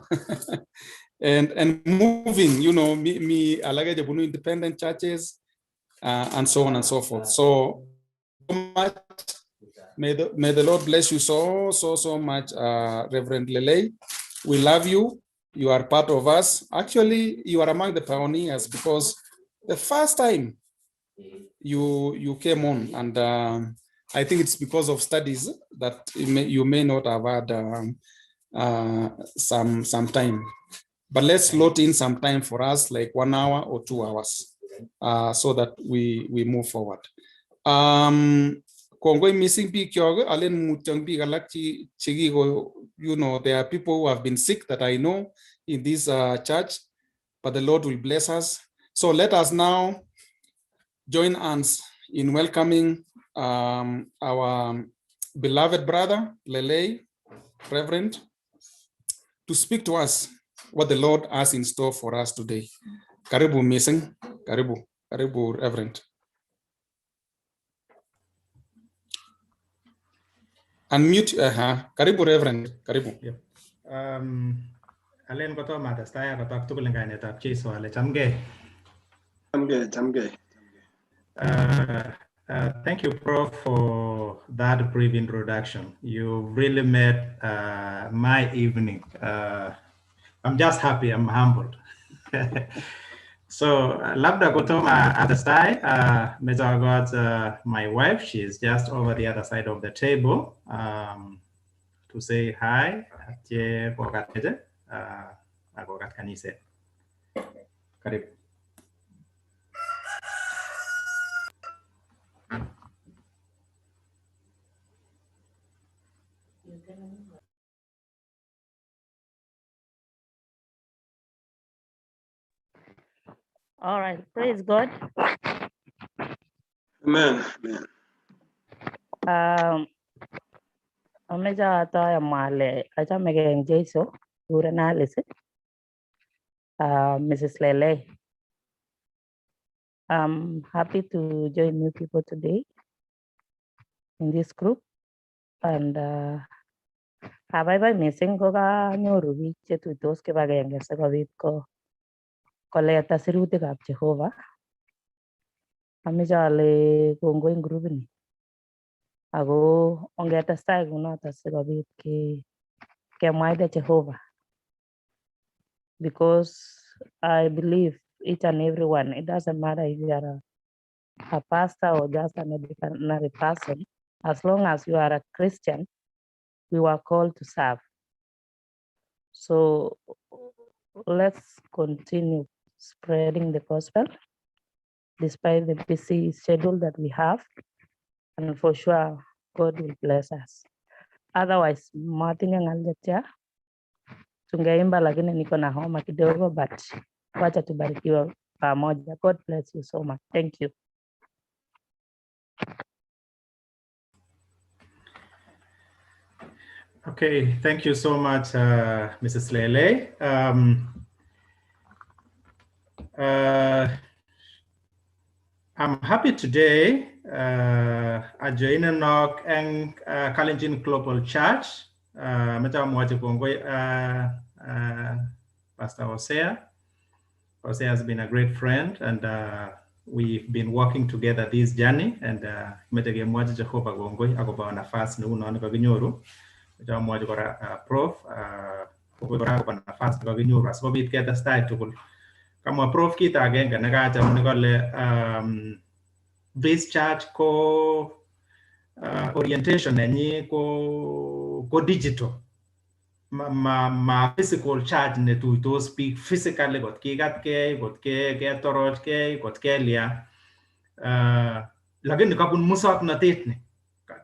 Speaker 12: and moving, you know, mi alage chebunu independent churches, and so on and so forth. So much. May the Lord bless you so, so, so much, Reverend Lelei. We love you. You are part of us. Actually, you are among the pioneers, because the first time you came on, and I think it's because of studies that you may not have had some time. But let's slot in some time for us, like 1 hour or 2 hours, so that we move forward. Kongoi missing biik kyok, alen mutyo biik alak chekiko, you know, there are people who have been sick that I know in this church, but the Lord will bless us. So let us now join hands in welcoming our beloved brother, Lelei, Reverend, to speak to us what the Lord has in store for us today. Karibu missing, karibu, karibu Reverend. Unmute, karibu Reverend, karibu.
Speaker 13: Yeah. Alen kotomo atestai akotok tugul eng kainetab Jesu ale chamgei.
Speaker 1: Chamgei, chamgei.
Speaker 13: Thank you, Prof, for that brief introduction. You really made my evening. I'm just happy, I'm humbled. So, labda kotoma atestai, got my wife, she's just over the other side of the table to say hi. Karibu.
Speaker 14: All right, praise God.
Speaker 1: Amen. Amen.
Speaker 14: Ameche atoi amwa ale achamegei eng Jesu, kurenon Alice, Mrs. Lelei. I'm happy to join you people today in this group, and abaibai missing kokanyoru biik chetuitos kibagenge sikobit ko koleta sirutikab Jehova. Ameche ale kongoi eng grupini ako ongetestai kunoto sikobit Kemwaite Jehovah because I believe each and everyone, it doesn't matter if you are a pastor or just an ordinary person, as long as you are a Christian, we were called to serve. So let's continue spreading the gospel despite the busy schedule that we have. And for sure, God will bless us. Otherwise, matinye ng'al chetia tungeimba, lakini niko na homa kidogo, but wacha tubarikiwe pamoja. God bless you so much. Thank you.
Speaker 13: Okay, thank you so much, Mrs. Lele. I'm happy today. Ajoinenok eng Kalenjin Global Church. Ameche amwochi kongoi Pastor Hosea. Hosea has been a great friend, and we've been working together this journey. And meche kemwochi Jehovah kongoi akobo nafas neuno nekakinyoru. Meche amwochi kora Prof kongoi kora akobo nafas nekakinyoru asikobit ketestai tugul. Kamwa Prof kit agenge nekacham nekole this church ko orientation nenyi ko digital. Ma physical church netuitos biik physically kot kikatkei, kot ketorochkei, kot kelia. Lakini kabun muswoknotet ni,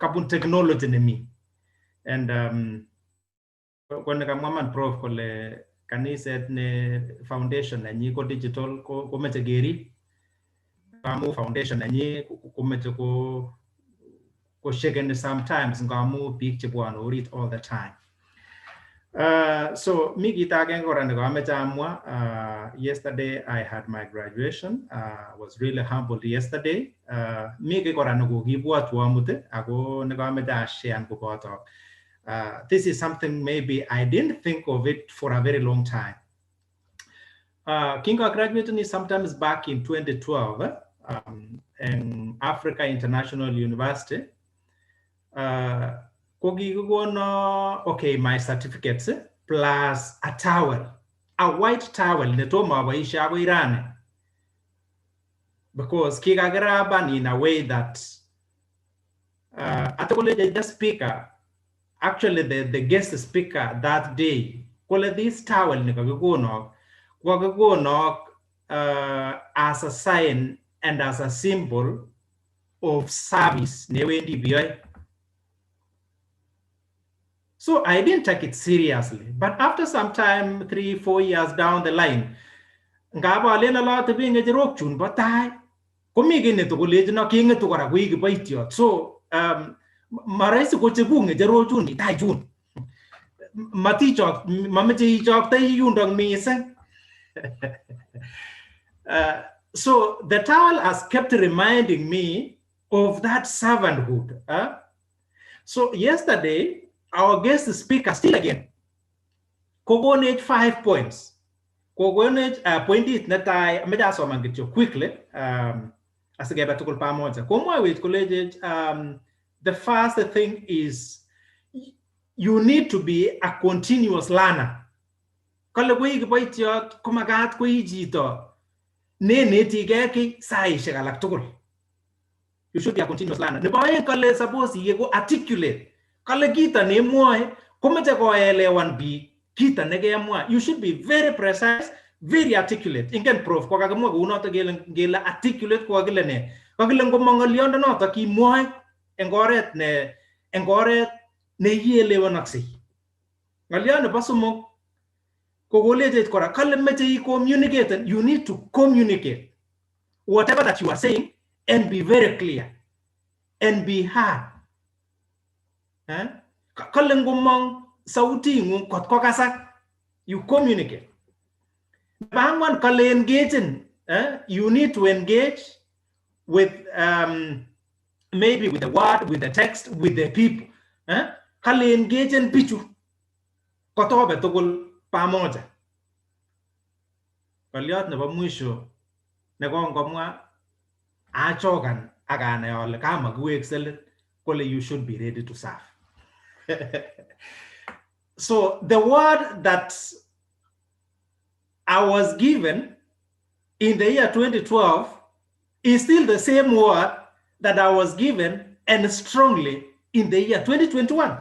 Speaker 13: kabun technology nemi. And ko nekamwa man Prof kole kaniset ne foundation nenyi ko digital komeche kerib. Amu foundation nenyi komeche ko shakeni sometimes ngamu biik chebwone orit all the time. So mi kit agenge kora nekameche amwa. Yesterday I had my graduation. Was really humbled yesterday. Mi kiy kora nekokibwotwo amut ako nekameche asharean koboto. This is something maybe I didn't think of it for a very long time. Kinga graduated sometimes back in 2012 in Africa International University. Kokikikono, okay, my certificates plus a towel, a white towel netomo aboisie akoi rani. Because kikakiraban in a way that atakoleche the speaker, actually the guest speaker that day, kole this towel nekakikonok, kokakikonok as a sign and as a symbol of service newendi biyoe. So I didn't take it seriously. But after some time, 3-4 years down the line, ngap alen alatebi ng'echerok chun bo tai, komi kiy netokolechino keng'etu kora koi kiboitiot. So marahisi kochekuk ng'echerochun tai chun. Matichok, mameche ichoktoi yundok mising. So the towel has kept reminding me of that servanthood. So yesterday, our guest speaker still again kokonech 5 points. Kokonech pointit netai, ameche asoman kityo quickly asikebe tugul pamoja. Komwowech kolechech the first thing is you need to be a continuous learner. Kole koi kiboitiot komakat koi chito nenetigei kiy saishek alak tugul. You should be a continuous learner. Nebo oeng kole suppose iyeku articulate. Kale kito nemwoe komeche koelewan biik kito nekemwa. You should be very precise, very articulate. Ingen Prof kokakimwa kounoto kele ngele articulate kokakile ne? Kokile ngomong ng'oliondonoto kimwoe eng oret neielewanoksei. Ng'oliot nebo somok ko kolechech kora kale meche i-communicate. You need to communicate whatever that you are saying and be very clear and be heard. Kale ngomong sauting'ung kot kokasak, you communicate. Nebo ang'wan kale engaging. You need to engage with maybe with the word, with the text, with the people. Kale engaging bichu kotobe tugul pamoja. Ng'oliot nebo mwisho nekongomwa achokan ak anai ale kamakiwekse let kole you should be ready to serve. So the word that I was given in the year 2012 is still the same word that I was given and strongly in the year 2021.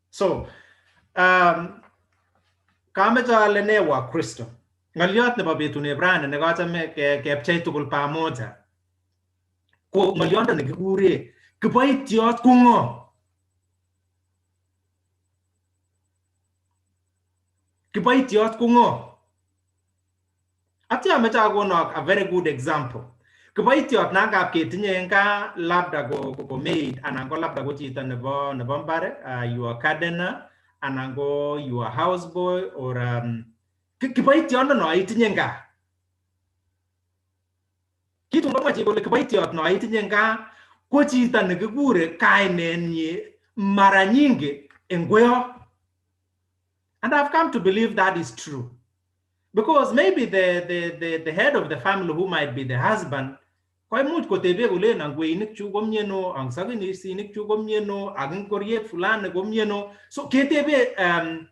Speaker 13: So, kameche ale ne Wakristo. Ng'oliot nebo betuneb rani nekachame kepchei tugul pamoja ko ng'oliondo nekikure kiboitiot ko ng'o? Kiboitiot ko ng'o? Atya ameche akonok a very good example. Kiboitiot nangap ketinye en gaa labda ko maid anan ko labda ko chito nebo mbar, your gardener anan ko your houseboy or kiboitiondo no itinye en gaa. Kitun komwa chi kole kiboitiot no itinye en gaa ko chito nekikure kainenyi mara nyingi en kweyot. And I've come to believe that is true. Because maybe the head of the family, who might be the husband, koimuch kotebe kolen ang kweinik chu komie no, ang sakinisinik chu komie no, ak ingoriet fulani komie no. So ketebe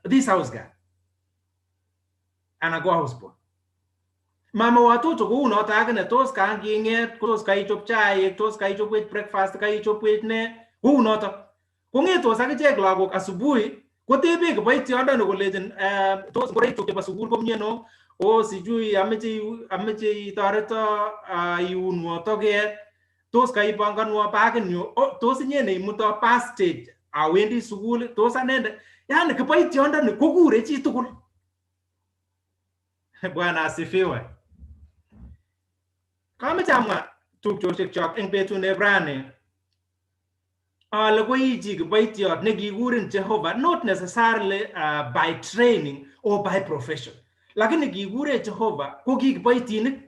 Speaker 13: this house girl anan ko houseboy. Mama watoto kounoto akine tos kanging'et, tos kaichop chaik, tos kaichopwech breakfast, kaichopwech ne, kounoto. Kong'etos akichek lagok asubuhi kotebe kiboitiondoni kolechin tos ngoroik chuk chebo sukul komie no, o sijui ameche itoreto iunwo toket, tos kaipanganwo bakinyu, tos inye neimuto bus stage awendi sukul, tos anende. Yani kiboitiondoni kokure chitugul. Bwana asifiwe. Kameche amwa tupchosiek chok eng betut rani ale ko ii chi kiboitiot nekikurin Jehovah, not necessarily by training or by profession, lakini kikure Jehovah ko ki kiboitinik.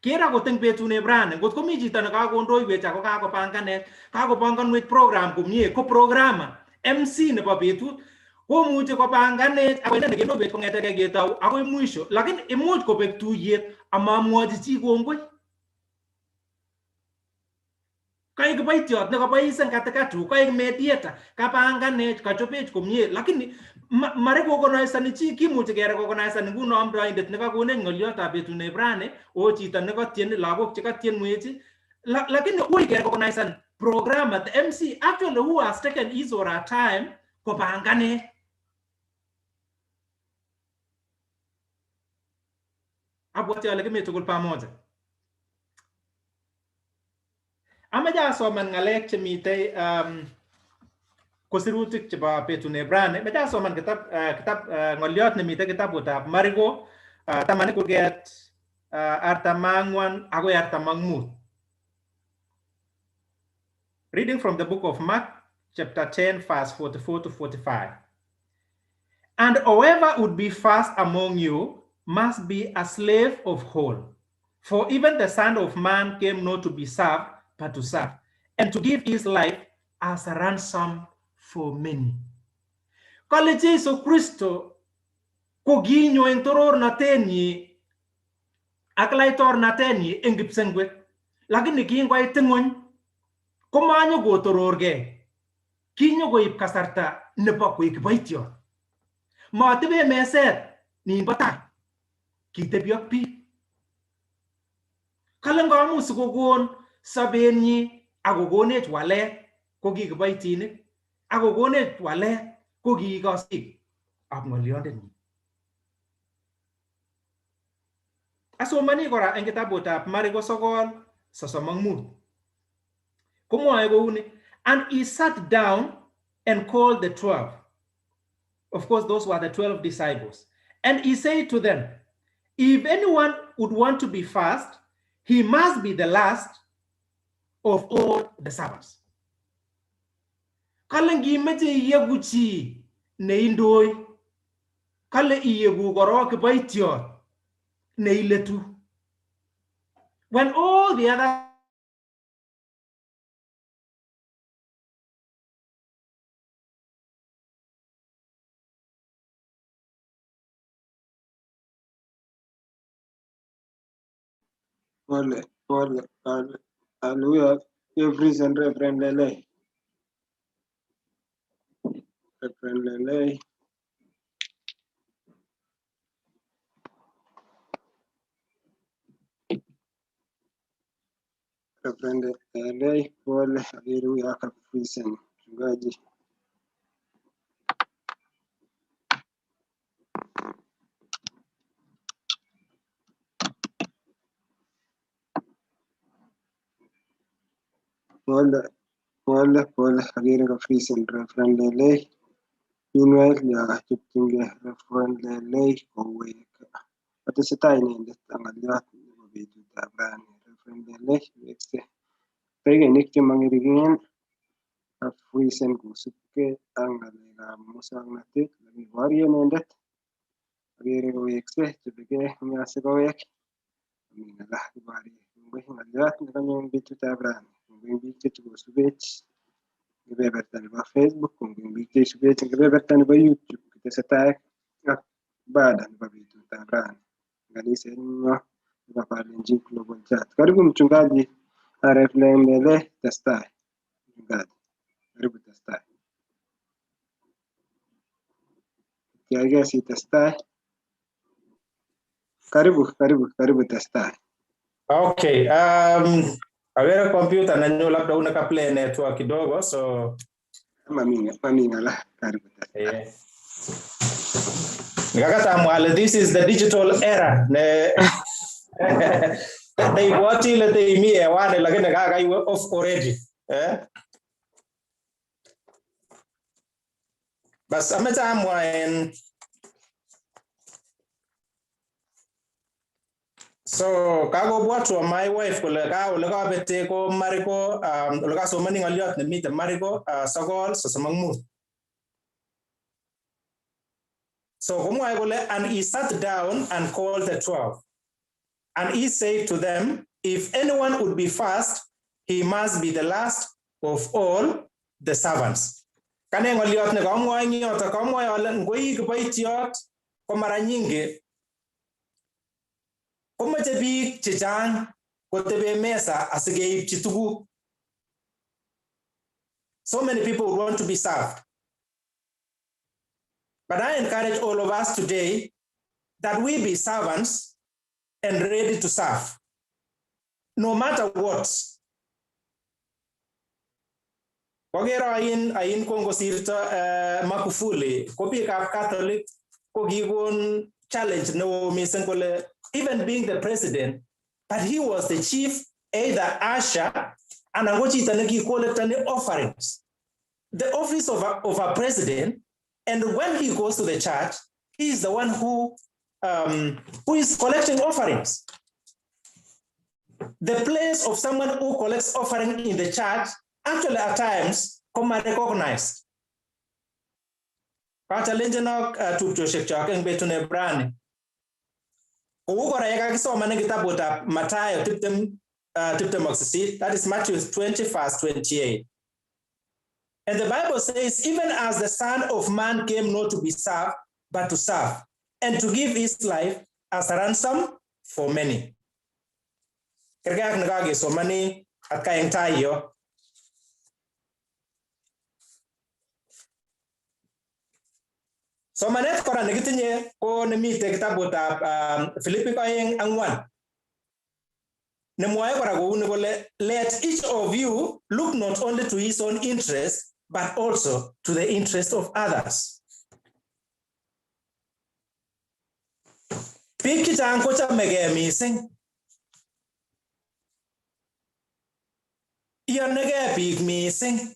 Speaker 13: Ker akot eng betuneb rani, ngot komi chito nekakondoiwech ako kakopanganech, kakopanganwech program komie, ko programmer MC nebo betut komuchi kopanganech ako inendet kendoiwech kong'etegei ketou akoi mwisho, lakini imuch kobek tuyet amamwochi chi kongoi. Kaik kiboitiot nekabois eng katikati, kaik mediator, kapanganech, kachopech komie, lakini marekokonaisani chi, kimuchi kerekokonaisani nguno amdoindet nekakonech ng'oliotab betuneb rani, o chito nekatien, lagok chekatienwech, lakini ui kerekokonaisan programmer, the MC actually who has taken his or her time kopanganech. Abwati ale kimi tugul pamoja. Amache asoman ng'alek chemitei kosirutik chebo betuneb rani. Amache asoman kitab ng'oliot nemitei kitabutab Mariko 10 kurget 44 akoi 45. Reading from the book of Mark chapter 10 verse 44 to 45. And whoever would be first among you must be a slave of all. For even the Son of Man came not to be served, but to serve, and to give his life as a ransom for many. Kale Jesu Kristo kokinyo eng torornatenyi ak laitornatenyi eng kipsengwet, lakini kingoit ng'wony komanyo kotororgei, kinyo koib kasarta nebo koik kiboitiot. Matebe meset ninbo tai, kitebi ak biik. Kale ngamun sikokon sobenyi akokonech walet ko ki kiboitinik, akokonech walet ko ki kosik ab ng'oliondenyi. Asomani kora eng kitabutab Mariko 9:35. Komwoe kouni, and he sat down and called the 12. Of course, those were the 12 disciples. And he said to them, if anyone would want to be first, he must be the last of all the servants. Kale ngimeche iyeku chi neindoi, kale iyeku korok kiboitiot neiletu. When all the other
Speaker 1: Pole. Pole, haleluya. Every Reverend Lele. Reverend Lele. Reverend Lele, pole, haleluya kabisa mchungaji. Pole, pole, pole, agere kafrisen Reverend Lele. Meanwhile, ya chopchinge Reverend Lele kowek. Atesetai inendet ak ng'olyot nebo betutab rani. Reverend Lele, wekse. Taikainik chemang'ering'en kafrisen kosubkei ak ng'alekab muswoknotet nekiborye inendet. Agere kowekse, chobekei eng asikowek. Ami ng'ala kiborye. Kongoi ng'olyot nekanyo eng betutab rani. Kongoi eng biik chetukosubech eng kebeberta nebo Facebook, kongoi eng biik cheisubech eng kebeberta nebo YouTube. Kitesetai ak ibada nebo betutab rani eng kanisenyo nebo Kalenjin Global Church. Karibu mchungaji RF Lele, testai. Mchungaji, karibu testai. Kiaige si testai. Karibu, karibu, karibu testai.
Speaker 13: Okay, awere computer nanyo labda una ka play network kidogo so
Speaker 1: Mami, mami ngala, karibu testai.
Speaker 13: Yeah. Nikakata mwale, this is the digital era. Ne teibwoti ile teimi hewani lakini kakaiwe off already. Eh? Bas ameche amwa en so kakobwatwa my wife kole ka ole kabete ko Mariko ole kasomani ng'olyot nemiten Mariko 9:35. So komwoe kole, and he sat down and called the 12. And he said to them, if anyone would be first, he must be the last of all the servants. Kane ng'olyot ne kamwoe eng yoto, kamwoe ale ngoi kiboitiot ko mara nyingi komoche biik chechang kotebe mesa asikeipchi tuguk. So many people would want to be served. But I encourage all of us today that we be servants and ready to serve, no matter what. Kokere ain kongosirto Magufuli, ko biikab Catholic ko kikon challenge neo mising kole even being the president, but he was the chief either usher anan ko chito nekikolectoni offerings. The office of a president, and when he goes to the church, he is the one who is collecting offerings. The place of someone who collects offering in the church actually at times come recognized. Kachalenjenok tupchosiek chok eng betut nebo rani. Kou kora yekakisoman eng kitabutab Mathayo 28, that is Matthew 20 verse 28. And the Bible says, even as the Son of Man came not to be served, but to serve, and to give his life as a ransom for many. Kerkei ak nekakesomani atkai eng tai yo. Somanet kora nekitinye ko nemite kitabutab Filipik 2:4. Nemwoe kora kouni kole, let each of you look not only to his own interest, but also to the interest of others. Biik chechang kochomegei mising. Iyonegei biik mising.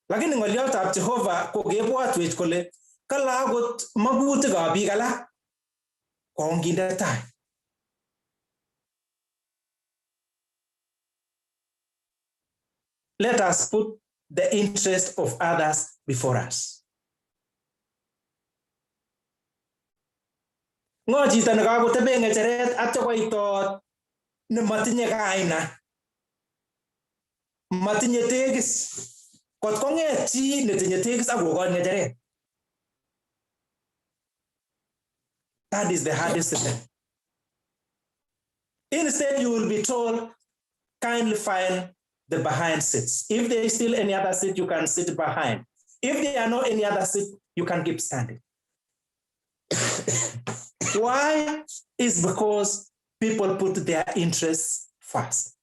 Speaker 13: Lakini ng'olyotab Jehova ko kebwatwech kole kale akot magutikab biik alak konginde tai. Let us put the interest of others before us. Ng'o chito nekakoteben ng'echeret atya koitot nematinye kaina, matinye tegis. Kot kong'et chi netinye tegis ak kokon ng'echeret. That is the hardest thing. Instead, you will be told, kindly find the behind seats. If there is still any other seat, you can sit behind. If there are no any other seat, you can keep standing. Why? Is because people put their interests first.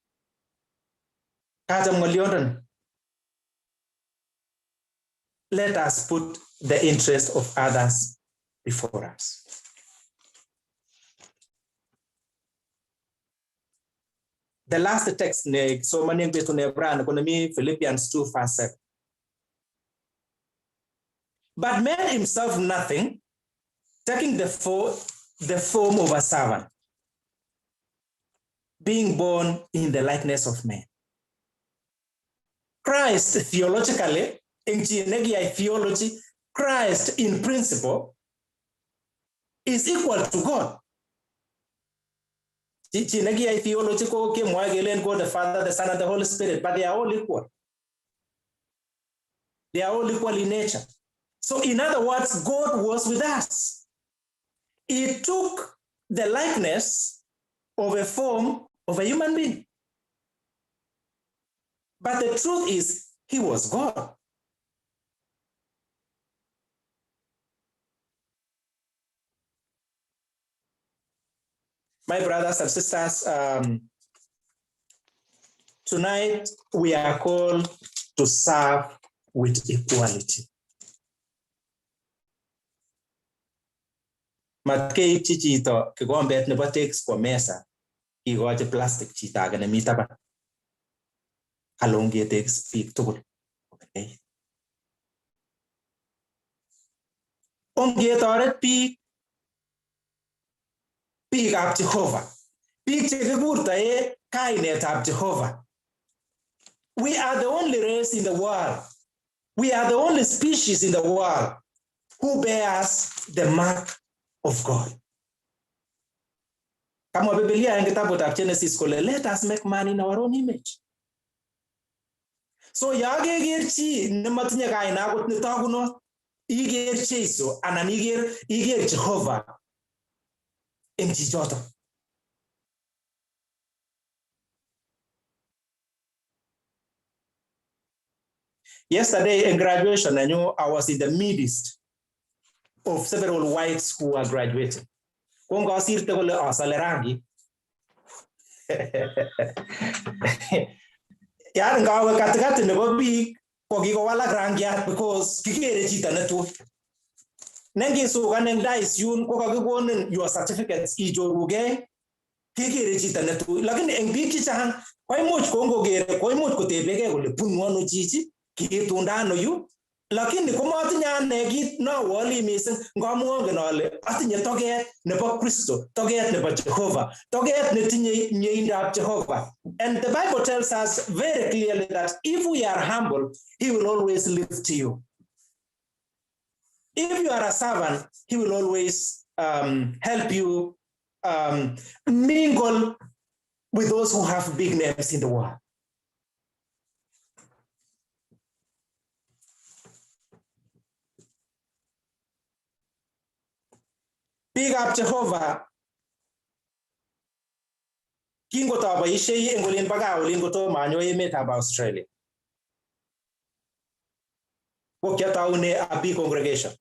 Speaker 13: Let us put the interest of others before us. The last text ne so many Philippians 2 verse 7. But made himself nothing, taking the form of a servant, being born in the likeness of man. Christ theologically, in theology, Christ in principle is equal to God. Theology, God the Father, the Son, and the Holy Spirit, but they are all equal. They are all equal in nature. So in other words, God was with us. He took the likeness of a form of a human being. But the truth is, he was God. My brothers and sisters, tonight we are called to serve with equality. Matkeipchi chito kikombet nebo tex kwa mesa, ikochi plastic chito age nemi taban. Kalon ketekis biik tugul. Ongetoret biik, biikab Jehovah, biik chekikurtoe kainetab Jehovah. We are the only race in the world. We are the only species in the world who bears the mark of God. Kama Biblia en kitabutab Genesis kole, let us make man in our own image. So yakeker chi nematinye kaina akot netogunot, iker Jesu anan iker Jehovah eng chichoto. Yesterday in graduation, I knew I was in the midst of several whites who were graduating. Kongosirte kole asale rangi. Yani ngawe katikati nebo biik ko kikowalak rangiat because kikere chito netui. Nengisukan eng dais yun ko kakikonin your certificates ichorugei kekere chito netui. Lakini eng biik chechang koimuch kongokere koimuch kotebegei kole bunu ano chichi, kiitunda ano yu. Lakini komatinye ane kit nawoli mising ngamu angen ale atinye toget nebo Kristo, toget nebo Jehovah, toget netinye mieindab Jehovah. And the Bible tells us very clearly that if we are humble, he will always lift you. If you are a servant, he will always help you mingle with those who have big names in the world. Biikab Jehovah kingotoboisiei eng olin bo gaa olin kotomo anyo emetab Australia. Ko kiataune a big congregation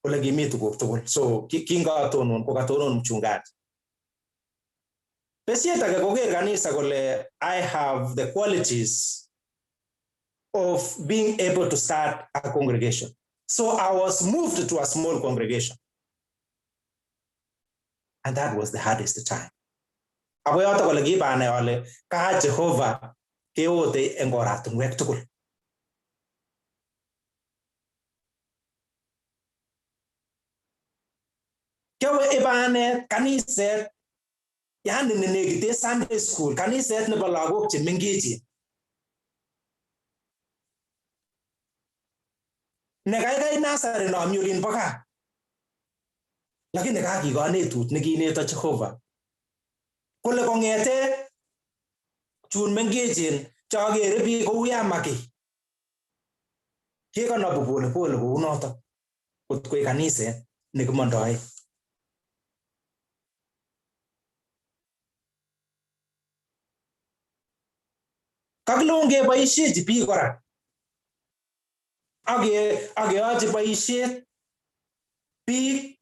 Speaker 13: ole kimi tuguk tugul. So kingatonon ko katonon mchungaji. Besiet age koker kanisa kole I have the qualities of being able to start a congregation. So I was moved to a small congregation. And that was the hardest time. Ako yoto kole kibanai ale ka Jehovah keote eng oratinwek tugul. Kiawe ibanet kaniset, yani nenekite Sunday school, kaniset nebo lagok chemengechen. Nekaikai nursery nomi olin bo gaa. Lakini kakikonetut nekineto Jehovah. Kole kong'ete chun mengechen chokere biik kouya maki. Kekonobu pole pole kounoto kot koik kaniset nekimondoe. Kakile ongeboishechi biik kora akeyochi boishet biik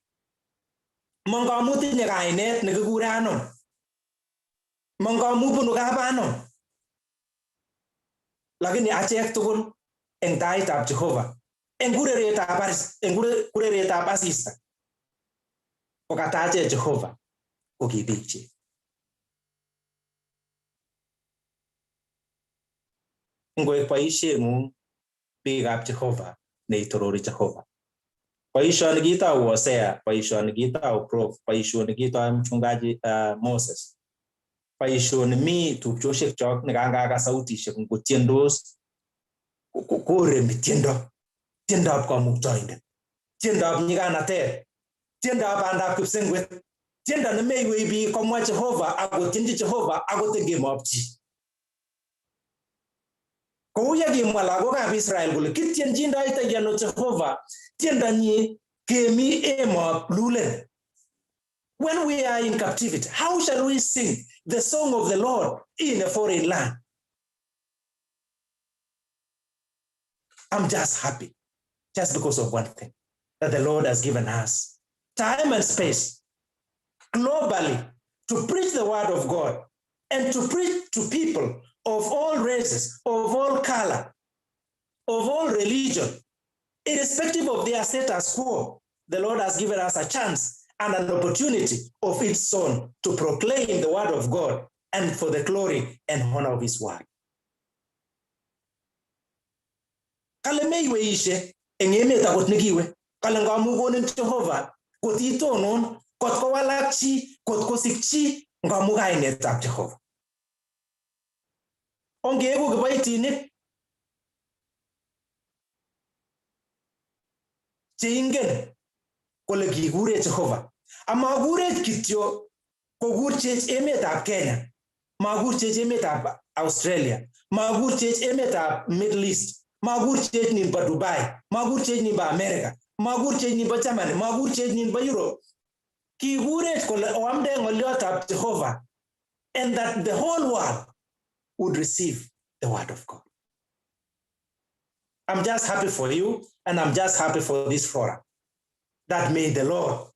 Speaker 13: mongamu tinye kainet nekikure anom, mongamu bunu kap anom, lakini achek tugul eng taitab Jehova eng kureretab asista kokatachech Jehova ko ki biikchik. Ngoek boisieng'ung biikab Jehova neitorori Jehova. Boisioni kitou Hosea, boisioni kitou Prof, boisioni kitou mchungaji Moses. Boisioni mi tupchosiek chok nekangakas sautishek ngotiendos koremi tiendo, tiendab kamuktaindet, tiendab nyiganatet, tiendab bandab kipsengwet, tiendo nemeiwei biik komwa Jehova akotienji Jehova akot eng kemoop chi. Kou ye kimwa lagokab Israel kole kitienjindoitoi ano Jehova tiendonyi kemi emob lulen. When we are in captivity, how shall we sing the song of the Lord in a foreign land? I'm just happy, just because of one thing, that the Lord has given us time and space globally to preach the word of God and to preach to people of all races, of all color, of all religion, irrespective of their status quo. The Lord has given us a chance and an opportunity of its own to proclaim the word of God and for the glory and honor of his word. Kale meiweishe eng emet akot nekiwe, kale ngamu konin Jehova kot itonon, kot kowalak chi, kot kosik chi, ngamu kainetab Jehova. Ongeeku kiboitinik cheingen kole kikure Jehova. Amakurech kityo kokurchech emetab Kenya, makurchech emetab Australia, makurchech emetab Middle East, makurchech nimbo Dubai, makurchech nimbo America, makurchech nimbo Germany, makurchech nimbo Europe. Kikurech kole oamde ng'oliotab Jehova and that the whole world would receive the word of God. I'm just happy for you, and I'm just happy for this forum. That may the Lord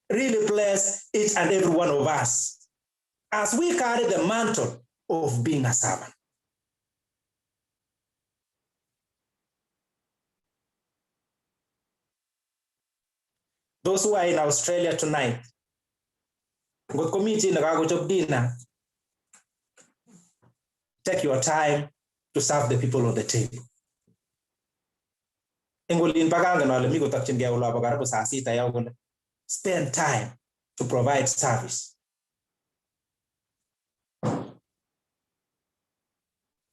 Speaker 13: really bless each and every one of us as we carry the mantle of being a servant. Those who are in Australia tonight, ngot komi chi nekakochob dinner, take your time to serve the people on the table. Eng olin pa kangen ale mi kotokchingei olobo karibu saa sita yo kole. Spend time to provide service.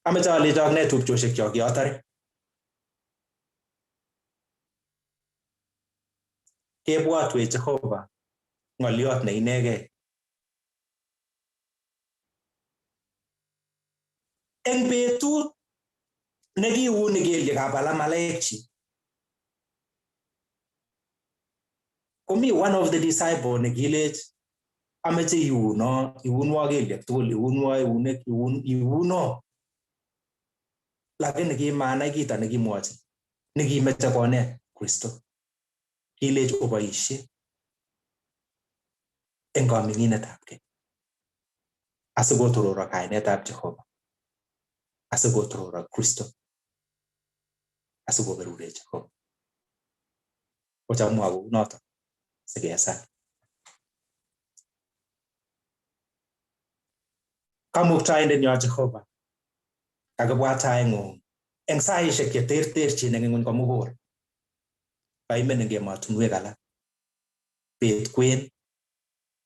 Speaker 13: Ameche alechok ne tupchosiek chok yotore. Kebwatwech Jehova ng'oliot ne inegei. Eng betut nekiuni kelyekab alamalaekchi, komi one of the disciple nekilech ameche iuno, iunwo kelyek tugul, iunwo eunek, iuno. Lakini kimanai kito nekimwochi, nekimeche konet Kristo. Kilech oboisie eng kaming'inetabkei asikotororo kainetab Jehova, asikotororo Kristo, asikoberurech Jehova. Kochamwa kounoto sikesal. Kamuktaindenyo Jehova, kakibwa taing'ung eng saishek cheterterchin eng ing'wony komugul. Kaimen eng emotinwek alak, bet kwen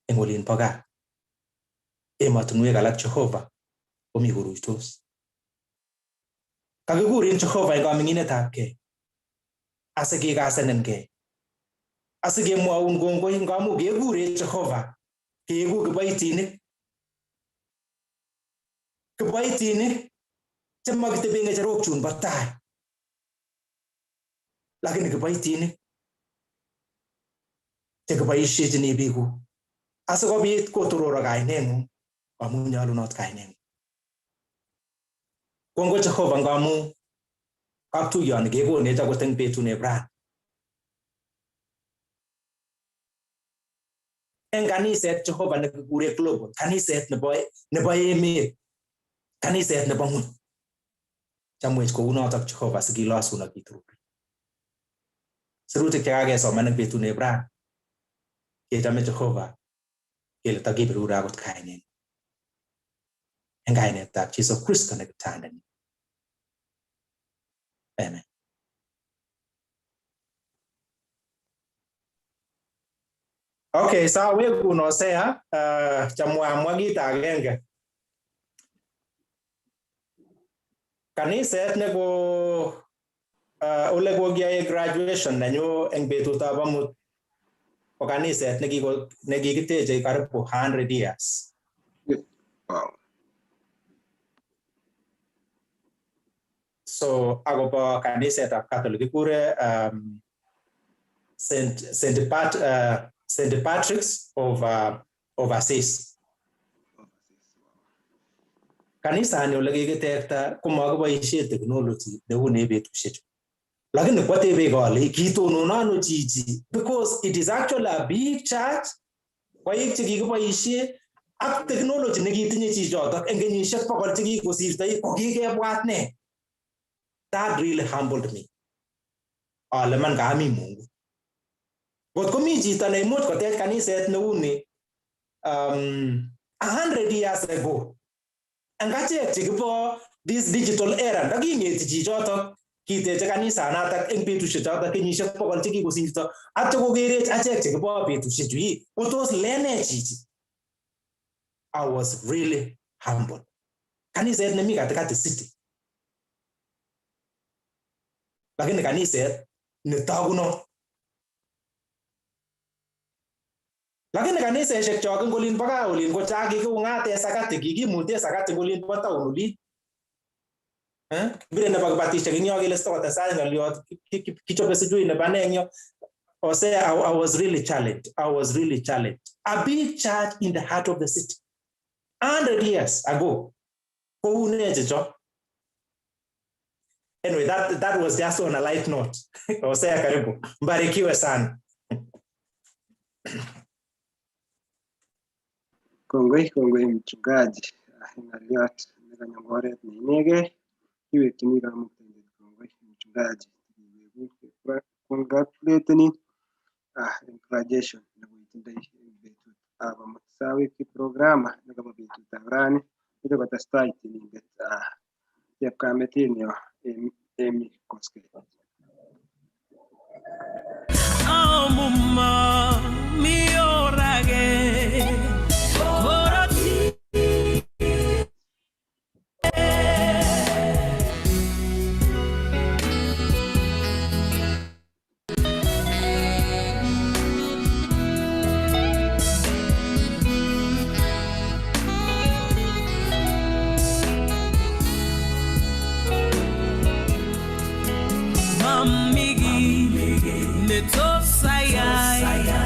Speaker 13: eng olin bo gaa. Emotinwek alak Jehova komi koruitos. Kakikurin Jehova eng kaming'inetabkei asikikasenenkei, asikemwoun kongoi ngamu kekure Jehova, keeku kiboitinik. Kiboitinik chemakitebe ng'echerok chun bo tai, lakini kiboitinik chekiboisiechini biikuk asikobit kotororo kaineng'ung amu nyolunot kaineng'ung. Kongoi Jehova ngamu kaptuyoni kekonech akot eng betut rani. Eng kaniset Jehova nekikure global, kaniset nebo emet, kaniset nebo ng'wony. Chamwech kounotok Jehova sikilosun ak kiturur. Sirutik chekakesoman eng betut nebo rani, kechome Jehova kele takiberure akot kainet. Eng kainetab Jesu Kristo ne kiptandenyo. Amen. Okay, sawekun Hosea, chamwa amwa kit agenge. Kaniset neko ole kokiyoe graduation nenyu eng betutab amut ko kaniset nekikiteche karibu 100 years.
Speaker 1: Wow.
Speaker 13: So akobo kanisetab Catholic kikure St. Patrick's of Assisi. Kanisani ole kikitekta komakiboisie technology neu ne betusiechu. Lakini kwatebe kole kitonon ano chichi because it is actually a big church koik chekikiboisie ak technology nekitinye chichotok eng kenyisiek 100 chekikosirto kokikebwat ne. That really humbled me. Ale man kami Mungu. Ngot komi chito neimuch kotech kaniset neu ni 100 years ago, eng achek chekibo this digital era, ndaking'eti chichotok kiteche kanisanatak eng betusiechotok kenyisiek 100 chekikosirto, atyo kokerech achek chekibo betusiechu ii, kotos lene chichi. I was really humbled. Kaniset nemi katikati city. Lakini kaniset netagunot. Lakini kaniseshek chok eng olin bo gaa olin ko cha kikiung'ate sakati, kikimute sakati eng olin bo town olin. Kibire nebo kibatishek eng yo kele sitokotestai ng'oliot, kichobe sijui nebo ne eng yo. Hosea, I was really challenged. I was really challenged. A big church in the heart of the city. 100 years ago. Kou ne chicho? Anyway, that was just on a light note. Hosea, karibu. Mbarikiwe sana.
Speaker 1: Kongoi, kongoi mchungaji. Ng'oliot nekanyo eng oret ne inegei. Kiwekchini kamuktaindet kongoi mchungaji. Congratulatenin eng graduation nekoitindoi eng betutab amut. Sawekchi programa nekobo betutab rani. Meche kotestai tienindet chepkametinyo Amy Koskei.
Speaker 10: Amuma mi orage korotik. Mamigi ne tosayai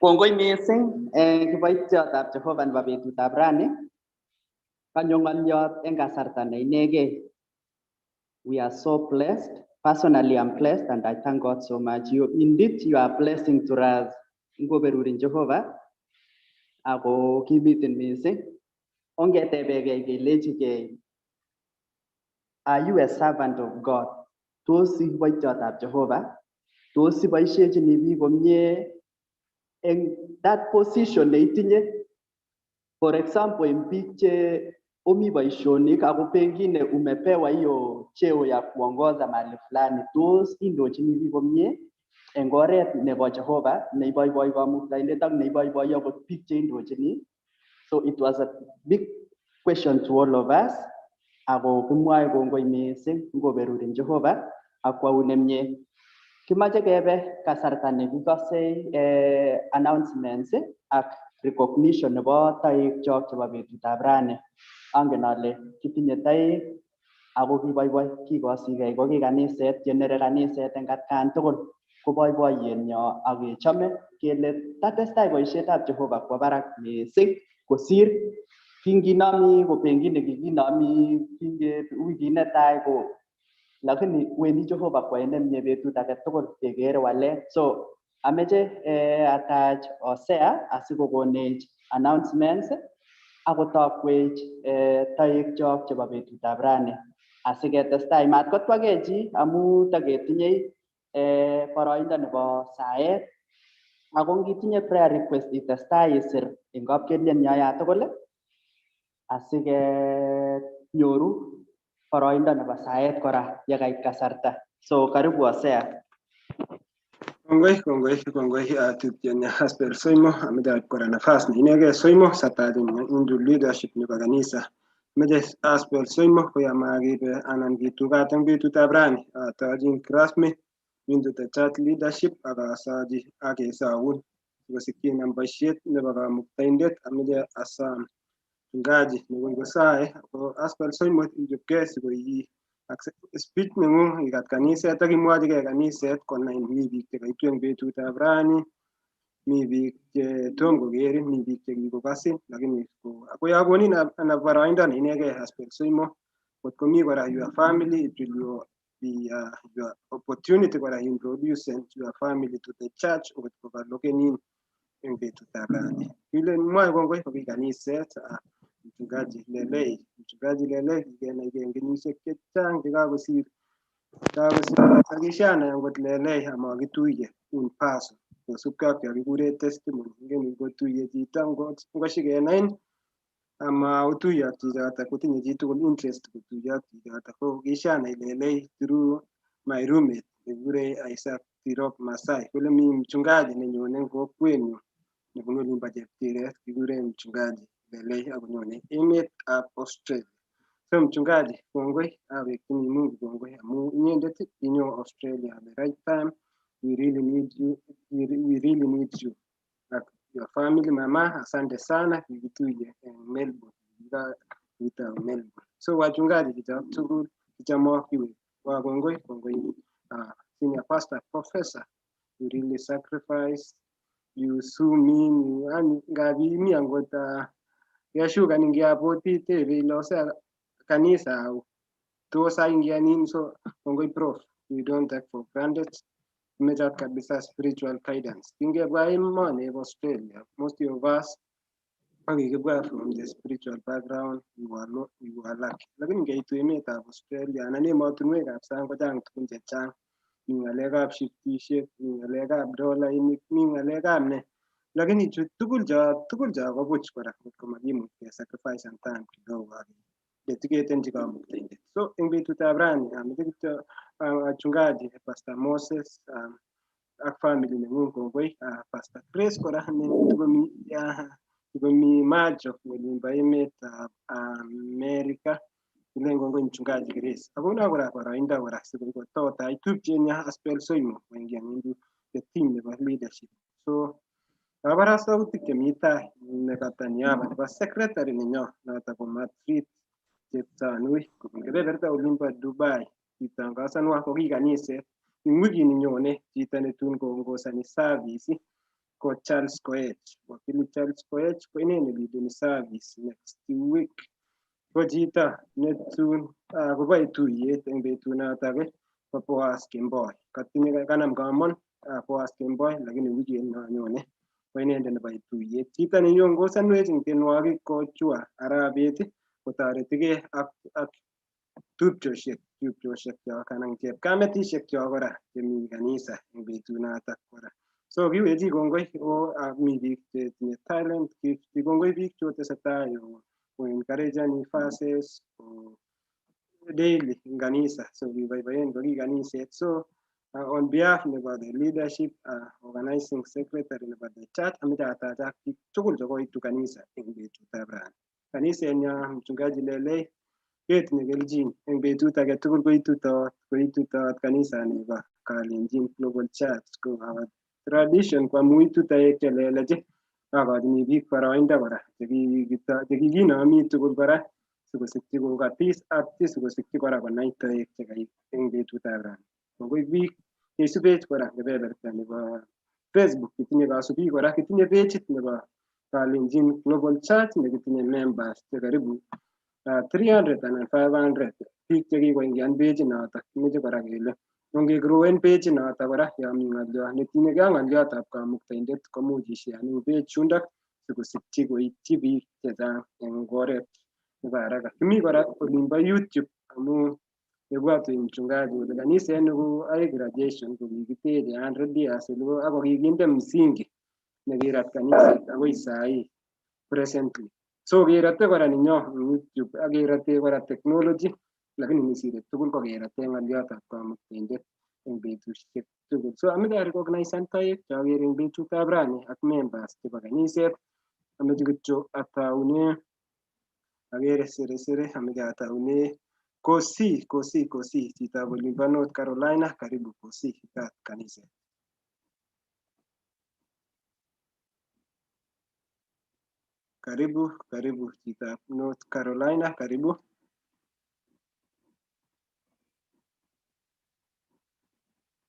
Speaker 5: Kongoi mising kiboityotab Jehova nebo betutab rani. Kanyo ng'olyot eng kasarta ne inegei. We are so blessed. Personally, I'm blessed and I thank God so much. You, indeed, you are blessing to us. Ngoberurin Jehova ako kimitin mising. Ongetebegei kelechigei, are you a servant of God? Tos kiboityotab Jehova? Tos iboisiechini biik komie eng that position neitinye? For example, en biik che omi boisionik ako pengine umepewa hiyo cheo ya kuongoza mahali fulani, tos indochini biik komie eng oret nebo Jehova neiboiboi Kamuktaindet ak neiboiboi akot biik cheindochini? So it was a big question to all of us, ako kimwoe kongoi mising ngoberurin Jehova ak kwaun nemie. Kimache kebe kasarta nekikose announcements ak recognition nebo toek chok chebo betutab rani. Angen ale kitinye toek ako kiboiboi kikosigei ko ki kaniset chenere kaniset eng atkan tugul ko boiboiyenyo ak kechome kele tatestai boisietab Jehova kwo barak mising kosir kinginomi ko pengine kikinomi kinge wikit netai ko, lakini wendi Jehova koyai nemie betut age tugul kekere walet. So ameche atach Hosea asikokonech announcements akotokwech toek chok chebo betutab rani asiketestai mat kotwakei chi amu taketinyei boroindo nebo saet. Ako ngitinye prayer request itestai isir eng kapkelien yo tugul asikenyoru boroindo nebo saet kora yekait kasarta. So karibu Hosea.
Speaker 1: Kongoi, kongoi, kongoi tupchenyo Asper Soimo. Ameche kora nafas ne inegei Soimo satajin into leadership nebo kanisa. Meche Asper Soimo koyamakibe anan kitugat eng betutab rani atojin rasmi into the church leadership ak asochi ak kesoun sikosikyi inam boisiet nebo Kamuktaindet. Ameche asam mchungaji nekoi kosae ko Asper Soimo ichopkei sikoi speech nengung ikat kaniset ak imwochigei kaniset konai mi biik chekaitu eng betutab rani, mi biik che tom kokerin, mi biik chekikokasin, lakini akoi akonin ana boroindo ne inegei Asper Soimo. Kot komi kora your family, it will be your opportunity kora introduce your family to the church okot kokalokenin eng betutab rani. Kilen mwoe kongoi koki kaniset Mchungaji Lelei. Mchungaji Lelei kikenaikei eng kenyisiek chechang chekakosir. Akishanai angot Lelei amakituiye in person kosubkei ak chekikure testimony. Ingen ngotuiye chito ngosikenain ama otuiye ak chichotok kotinye chitugul interest kotuiyo ak chichotok. Ko kishanai Lelei through my roommate nekikure Isaac Tirop Masai kole mi mchungaji nenyone eng kokwenyu nebunu olimbo Cheptiret kikure mchungaji Lelei akonyone emetab Australia. So mchungaji, kongoi, awekchini Mungu kongoi amu inyendet inyo Australia at the right time. We really need you. We really need you. Like your family, mama, asante sana kikituye en Melbourne. Kikitau Melbourne. So wachungaji kichok tugul kichomokiwe wa kongoi, kongoi senior pastor, professor, you really sacrifice, you zoom in, you yani ngapi mi angot yashuka ningiapoti tebe ilose kanisa au tos aingia nini. So kongoi prof, we don't take for granted. Tumejat kabisa spiritual guidance. Kingebwa emoni ebo Australia, most of us akikibwa from the spiritual background, we were lucky. Lakini ngeitu emetab Australia anan emotinwekab sang kochang tugun chechang. Mi ng'alekab shiftishek, mi ng'alekab dolainik, mi ng'alekab ne. Lakini chu tugul cho ko buch kora kotko makimuch ke sacrifice and time kidogo ak dedicatenchi Kamuktaindet. So eng betutab rani ameche kityo wachungaji Pastor Moses ak family nengung kongoi, Pastor Grace kora ne tukomi macho olimbo emetab America. Kilen kongoi mchungaji Grace. Akona kora boroindo kora sikoi kototach tupchenyo Asper Soimo koingian into the team nebo leadership. So kabarastautik chemi tai nekata niaba nebo secretary nenyo noto ko Madrid Cheptanui kobun kebeberta olimbo Dubai. Kitangasanwa ko ki kaniset eng wikini nyone chito netun koongosani service ko Charles Koech. Wakili Charles Koech ko inee ne leadeni service next week. Ko chito netun koboe tuyet eng betunotok ko Boaz Kemboi. Katinye kanam kamon Boaz Kemboi lakini wikit nonyone ko inendet neboe tuyet. Chito neiongozanwech eng tienwogik ko Chua Arabet kotoretigei ak tupchosiek kyok anan chepkametisiek kyok kora chemi kanisa eng betunotok kora. So kiwechi kongoi o mi biik chetinye talent, kongoi biik chotesetai ko encourageni verses ko daily eng kanisa. So kiboiboen ko ki kaniset. So on behalf nebo the leadership, organizing secretary nebo the church, ameche atachak biik tugul chekoitu kanisa eng betutab rani. Kanisenyo mchungaji Lelei ketinye kelchin eng betut age tugul koitutot kanisani bo Kalenjin Global Church. Ko our tradition ko amu itu toek chelelach akochini biik boroindo kora chekikinomi tugul kora sikosikyi kokatis ak sikosikyi kora konai toek chekait eng betutab rani. Kongoi biik cheisubech kora kebeberta nebo Facebook. Kitinye kasubik kora, kitinye pageit nebo Kalenjin Global Church nekitinye members che karibu 300 anan 500 biik chekikoingian pageit notok. Kimeche kora kele ongegrowen pageit notok kora yon mi ng'olyo netinyegei ak ng'olyotab kamuktaindet komuch ishean eng page yundok sikosikyi koityi biik chechang eng oret nebo haraka. Kimi kora olimbo YouTube amu ibwat mchungaji kole kaniset ni ko ae graduation ko kikiteche 100 years ago ako kikinde msingi nekirat kaniset akoi sahi presently. So kerote kora ninyo eng YouTube ak kerote kora technology, lakini nesire tugul ko kerote ng'olyotab kamuktaindet eng betusiek tugul. So ameche arecognisan toek cheokere eng betutab rani ak members chebo kaniset. Ameche kityo ataune, akere sere ameche ataune Kosi, chitab olimbo North Carolina. Karibu Kosi kat kaniset. Karibu, karibu chitab North Carolina, karibu.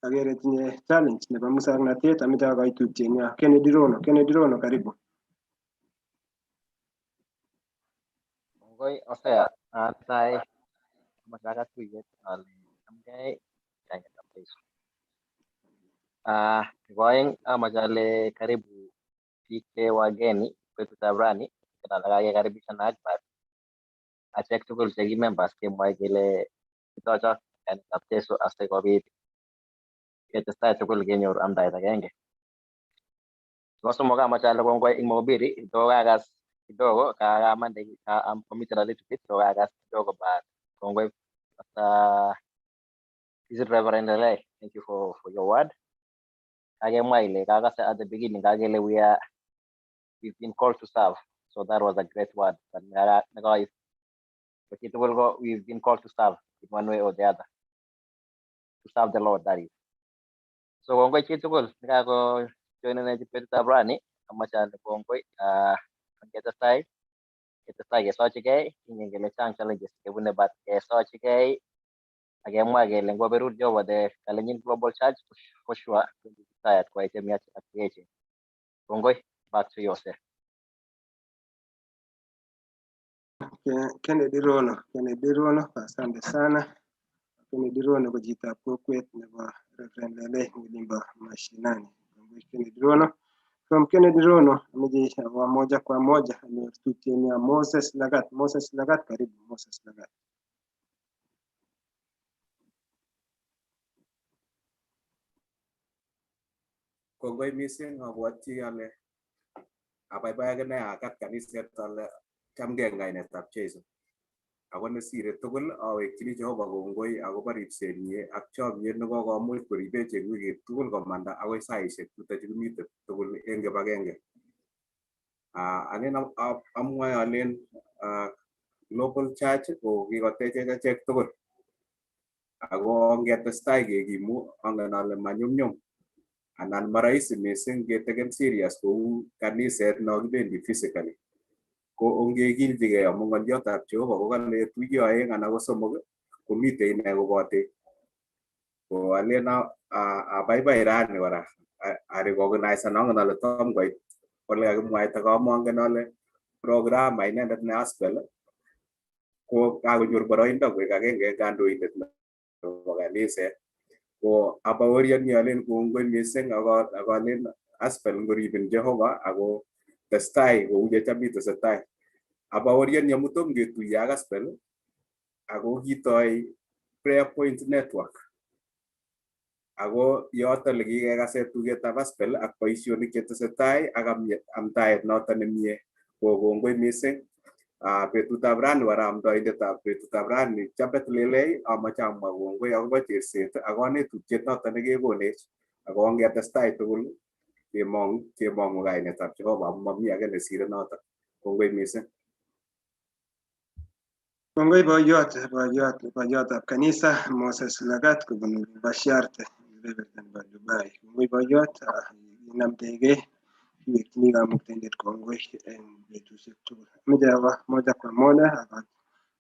Speaker 1: Akere tinye challenge nebo muswoknotet, ameche akoi tupchenyo Kennedy Rono. Kennedy Rono, karibu.
Speaker 15: Kongoi Hosea, netai amache akat tuyet ale chamgei kainetab Jesu. Nebo aeng amache ale karibu biik che wageni betutab rani, alak kakekaribishan but achek tugul che ki members kemwoe kele kitochok kainetab Jesu asikobit ketestai tugul kenyor amdaet agenge. Nebo somok amache ale kongoi eng mahubiri, though kakas kidogo, kakamande I'm committed a little bit, so kakas kidogo, but kongoi Pastor, is it Reverend Lele? Thank you for your word. Kakemwa ile kakase at the beginning kakele we've been called to serve. So that was a great word. But nekaip chitugul ko we've been called to serve in one way or the other. To serve the Lord, that is. So kongoi chitugul nekako joinenech betutab rani, amache ale kongoi ketestai kesochigei, kingen kele chang challenges chekebune but kesochigei ak kemwa kele ngoberur Jehova the Kalenjin Global Church for sure tired koyai chemiach ak cheechen. Kongoi, back to you, sir.
Speaker 1: Kennedy Rono, Kennedy Rono, asante sana. Kennedy Rono ko chitab kokwet nebo Reverend Lele olimbo mashinani. Kongoi Kennedy Rono. From Kennedy Rono, ameche wa moja kwa moja anyor tupchenyo Moses Lagat. Moses Lagat, karibu Moses Lagat.
Speaker 16: Kongoi mising, abwoti ale abaibai akine akat kaniset ale chamgei eng kainetab Jesu. Ako nesire tugul awekchini Jehova kongoi akobo ripsenyi ak chomiet nekokomuch koribech eng wikit tugul komanda akoi saishek chuto chukimite tugul eng kibagenge. Alen amwae alen Global Church ko kikotechech achek tugul ako ngetestai kekimu angen ale manyumnyum anan marahisi mising keteken serious kou kaniset no kibendi physically, ko ongekilchigei amu ng'olyotab Jehova ko kale tuiyo aeng anan ko somok komitei ine kobotech. Ko alen abaibai rani kora Arecognize angen ale tom koit ole kakimwaita kamongen ale programa inendet ne Aspel ko kakonyor boroindo koek agenge en kandoindet nebo kaniset. Ko abaorioni alen kongoi mising ak alen Aspel ngoribin Jehova ako testai kou yecham itesetai. Abaorioni amu tom ketuiye ak Aspel ako kitoi Prayer Point Network. Ako yoto lekikekase tugetab Aspel ak boisionik chetesetai ak amdaet noto nemie. Ko kongoi mising. Betutab rani kora amdoindetab betutab rani Chapet Lelei amache amwa kongoi akobo cherset ak konetutiet noto nekekonech ako ongetestai tugul kemong'u kainetab Jehova amu mami age nesire noto. Kongoi mising.
Speaker 1: Kongoi boyot, boyotab kanisa Moses Lagat kobunu Bashiarte, kebeberta nebo Dubai. Kongoi boyot, inamdegei iwekchini kamuktaindet kongoi en betusiek tugul. Ameche awa moja kwa moja aka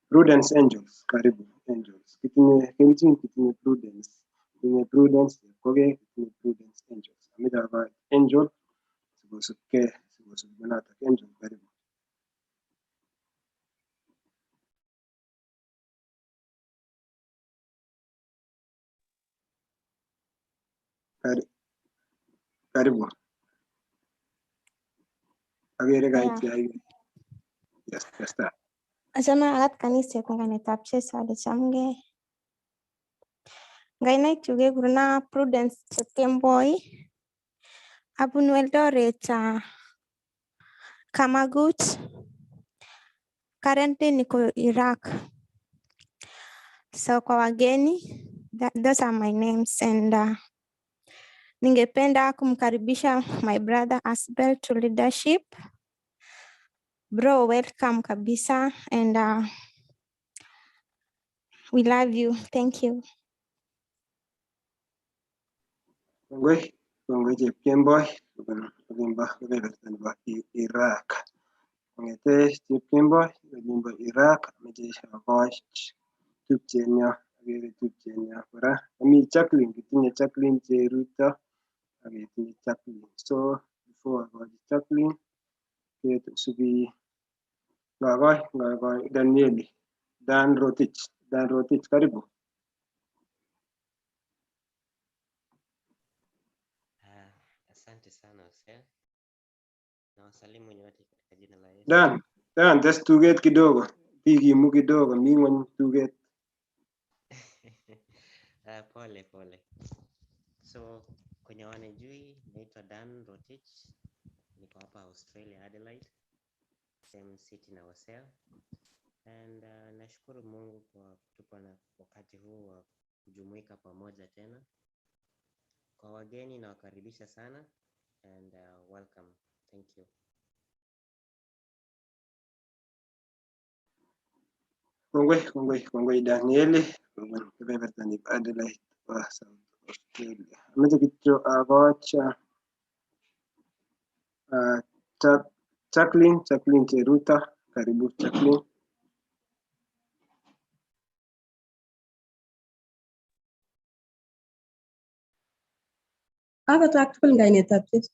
Speaker 1: Prudence Angels, karibu Angels. Kitinye kelchin, kitinye Prudence, kitinye Prudence Chepkogei, kitinye Prudence Angels. Ameche awa Angel sikosubkei, sikosub notok. Angel, karibu. Karibu. Agere kait yeah. Yes, testai.
Speaker 17: Achame akat kaniset eng kainetab Jesu ale chamgei. Kainaikchu kekurena Prudence Chepkemboi. Abunu Eldoret, Kamagut. Currently niko Iraq. So kwa wageni, those are my names and ningependa kumkaribisha my brother Asbel to leadership. Bro, welcome kabisa and we love you. Thank you.
Speaker 1: Kongoi, kongoi Chepkemboi kobun olimbo kebeberta nebo Iraq. Kong'ete Chepkemboi olimbo Iraq, ameche akoch tupchenyo, akere tupchenyo kora. Ami Jacqueline, kitinye Jacqueline Cheruto ak ketinye Jacqueline. So before akochi Jacqueline, kesubi ngakoi Danieli, Dan Rotich, Dan Rotich, karibu.
Speaker 18: Asante sana Hosea. Nawasalimu nyote katika jina la Yesu.
Speaker 1: Dan, Dan, tes tuget kidogo, tikimu kidogo, mi ng'wony tuget.
Speaker 18: Pole pole. So kwenye wanijui, naitwa Dan Rotich, niko hapa Australia, Adelaide, same city na Hosea. And nashukuru Mungu kwa kutupa na wakati huu wa kujumuika pamoja tena. Kwa wageni nawakaribisha sana and welcome. Thank you.
Speaker 1: Kongoi, kongoi, kongoi Danieli kobun kebeberta nebo Adelaide wa South Australia. Ameche kityo akoch Jacqueline, Jacqueline Cheruto, karibu Jacqueline.
Speaker 19: Akat tugul eng kainetab Jesu.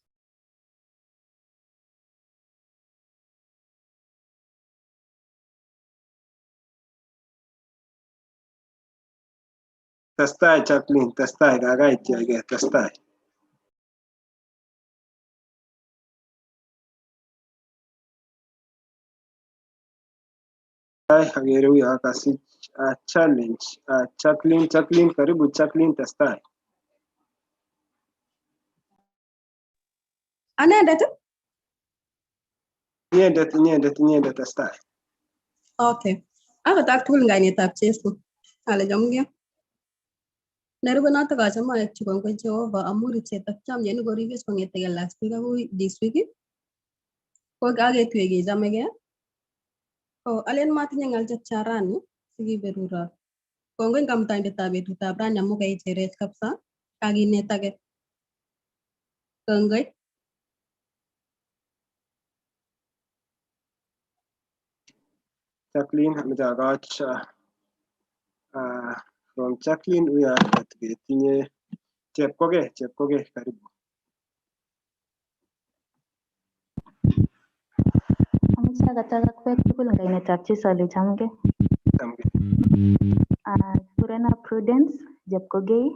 Speaker 1: Testai Jacqueline, testai, kakaityaigei, testai. Agere uyo kasich challenge. Jacqueline, Jacqueline, karibu Jacqueline, testai.
Speaker 19: Anendet?
Speaker 1: Inyendet, inyendet, inyendet, testai.
Speaker 19: Okay. Akat tugul eng kainetab Jesu. Ale chamgei. Nerube notok achame awekchi kongoi Jehova amu ripset ak chomyet nekoribech kong'etegei last week akoi this week. Ko kaketuye kechamegei. Ko alen matinye ng'al chechang rani sikiberurok. Kongoi eng kamtaindetab betutab rani amu kaicherech kabisa kakinetage. Kongoi.
Speaker 1: Jacqueline, ameche akoch from Jacqueline uyo ketinye Chepkogei, Chepkogei, karibu.
Speaker 20: Amoche akatak akwek tugul eng kainetab Jesu ale chamgee.
Speaker 1: Chamgee.
Speaker 20: Kikurena Prudence Jepkogei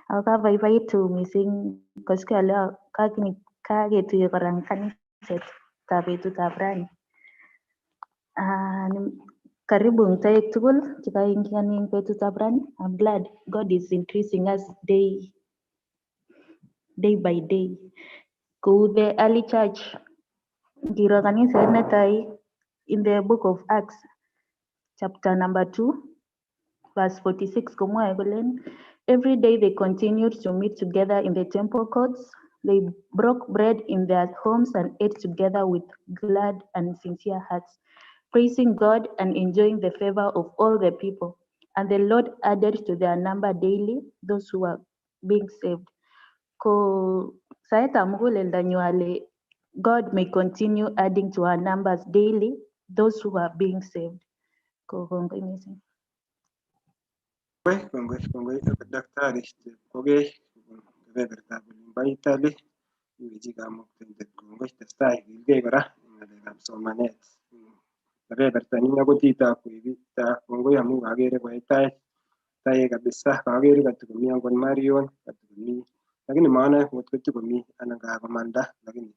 Speaker 20: ako kabaibaitu mising koskei ale kaketuiye kora eng kanisetab betutab rani. Karibu eng toek tugul chekaingian eng betutab rani. I'm glad God is increasing us day by day. Kou the early church, ngiro kaniset netai in the book of Acts chapter number 2 verse 46 komwoe kolen every day they continued to meet together in the temple courts. They broke bread in their homes and ate together with glad and sincere hearts, praising God and enjoying the favor of all the people. And the Lord added to their number daily those who were being saved. Ko saetab muguleldonyu ale God may continue adding to our numbers daily those who are being saved. Ko kongoi mising.
Speaker 1: Kongoi, kongoi, kongoi Daktari Chepkogei kobun kebebertab olimbo Italy. Iwechi kamuktaindet kongoi, testai ikilgei kora eng ng'alekab somanet. Kebebertanyin akot chitab koibitab kongoi amu kakere koyai taek kabisa, kakere katokomi angot Marion, katokomi, lakini manoe ngot kotokomi anan kakomanda, lakini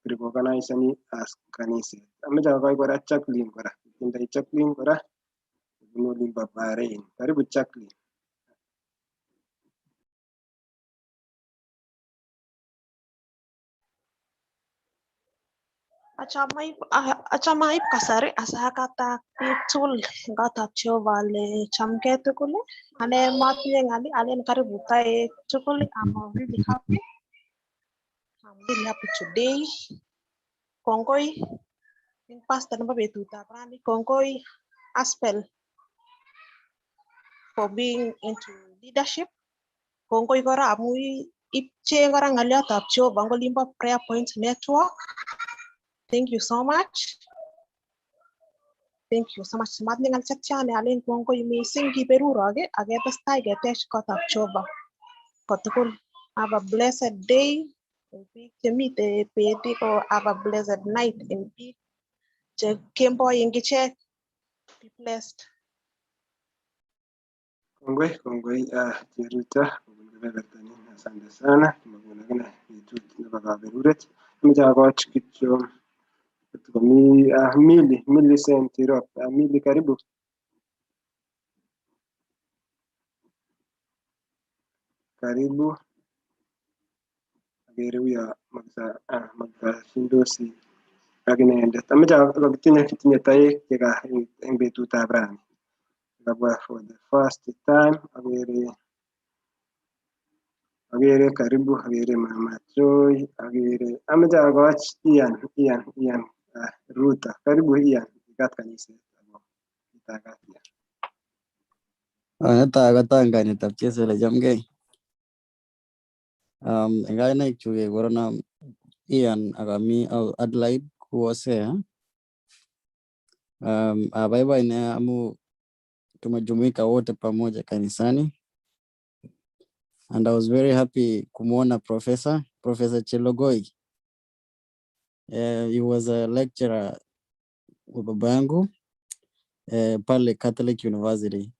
Speaker 1: recognisani as kaniset. Ameche akoi kora Jacqueline kora, itindoi Jacqueline kora kobunu olimbo Bahrain. Karibu Jacqueline.
Speaker 6: Achame aib kasari asakatak biik tugul eng kotab Jehova ale chamgei tugul. Ane matinye ng'al, alen karibu toek tugul. I'm really happy. I'm really happy today. Kongoi eng pastor nebo betutab rani. Kongoi Aspel for being into leadership. Kongoi kora amu ipchee kora ng'oliotab Jehova eng olimbo Prayer Point Network. Thank you so much. Thank you so much. Matinye ng'al chetian alen kongoi mising kiberurok ak ketestai ketech kotab Jehova kotugul. Have a blessed day. Eng biik chemite bet ko have a blessed night. Eng biik che kemboi eng ichek. Be blessed.
Speaker 1: Kongoi, kongoi Jeruta kobun kebebertanyin. Asante sana. Tumakun akine betut nebo kaberuret. Ameche akoch kityo komi Mili, Millicent Tirop. Mili karibu. Karibu. Akere uyo makikasindosi ak inendet. Ameche kitinye toek cheka eng betutab rani. Kabwa for the first time. Akere karibu, akere Mama Joy, akere ameche akoch Ian Ruta. Karibu Ian, ikat kaniset ako itakat Ian.
Speaker 21: Netai kotai kainetab Jesu ole chamgei. Eng kainaik chu kekurono Ian ak ami Adelaide ku Hosea. Abaibai nea amu tumejumuika wote pamoja kanisani. And I was very happy kumuona Professor Chelogoi. He was a lecturer wa baba yangu pale Catholic University.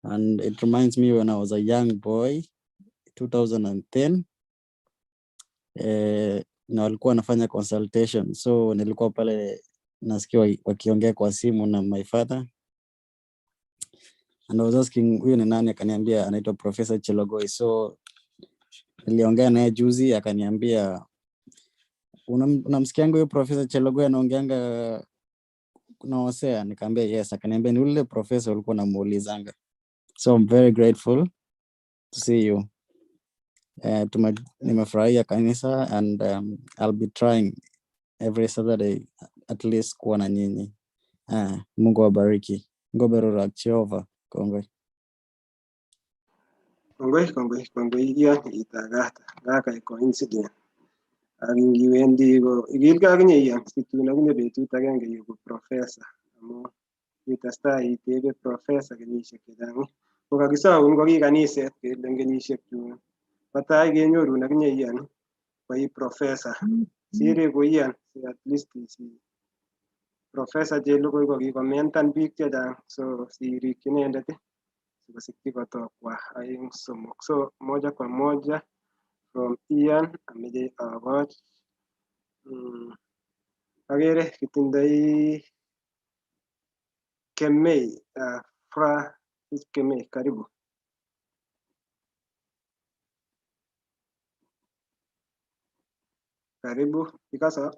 Speaker 21: And it reminds me when I was a young boy, 2010, na walikuwa wanafanya consultation. So nilikuwa pale nasikia wakiongea kwa simu na my father. And I was asking huyu ni nani, akaniambia anaitwa Professor Chelogoi. So niliongea naye juzi akaniambia unamsikianga huyu Professor Chelogoi anaongeanga na Hosea? Nikamwambia yes. Akaniambia ni ule professor ulikuwa unamuulizanga. So I'm very grateful to see you. Nimefurahia kanisa and I'll be trying every Saturday at least kuwa na nyinyi. Mungu awabariki. Ngoberora Jehova. Kongoi.
Speaker 1: Kongoi, kongoi, kongoi Ian itakat. Kakai coincidence. Ak ngiwendi ko ikilgei akinye Ian situn akinye betut agenge iegu professor amu itestai itebe professor kenyisiek chechang. Ko kakisoun ko ki kaniset kele eng kenyisiek chun bo tai kenyorun akinye Ian ko i professor. Siriku Ian si at least si Professor Chelugui ko kikomentan biik chechang so sirikyi inendet sikosikyi kotokwa aeng somok. So moja kwa moja from Ian ameche akoch akere kitindoi Kemei, Francis Kemei, karibu. Karibu, ikoso?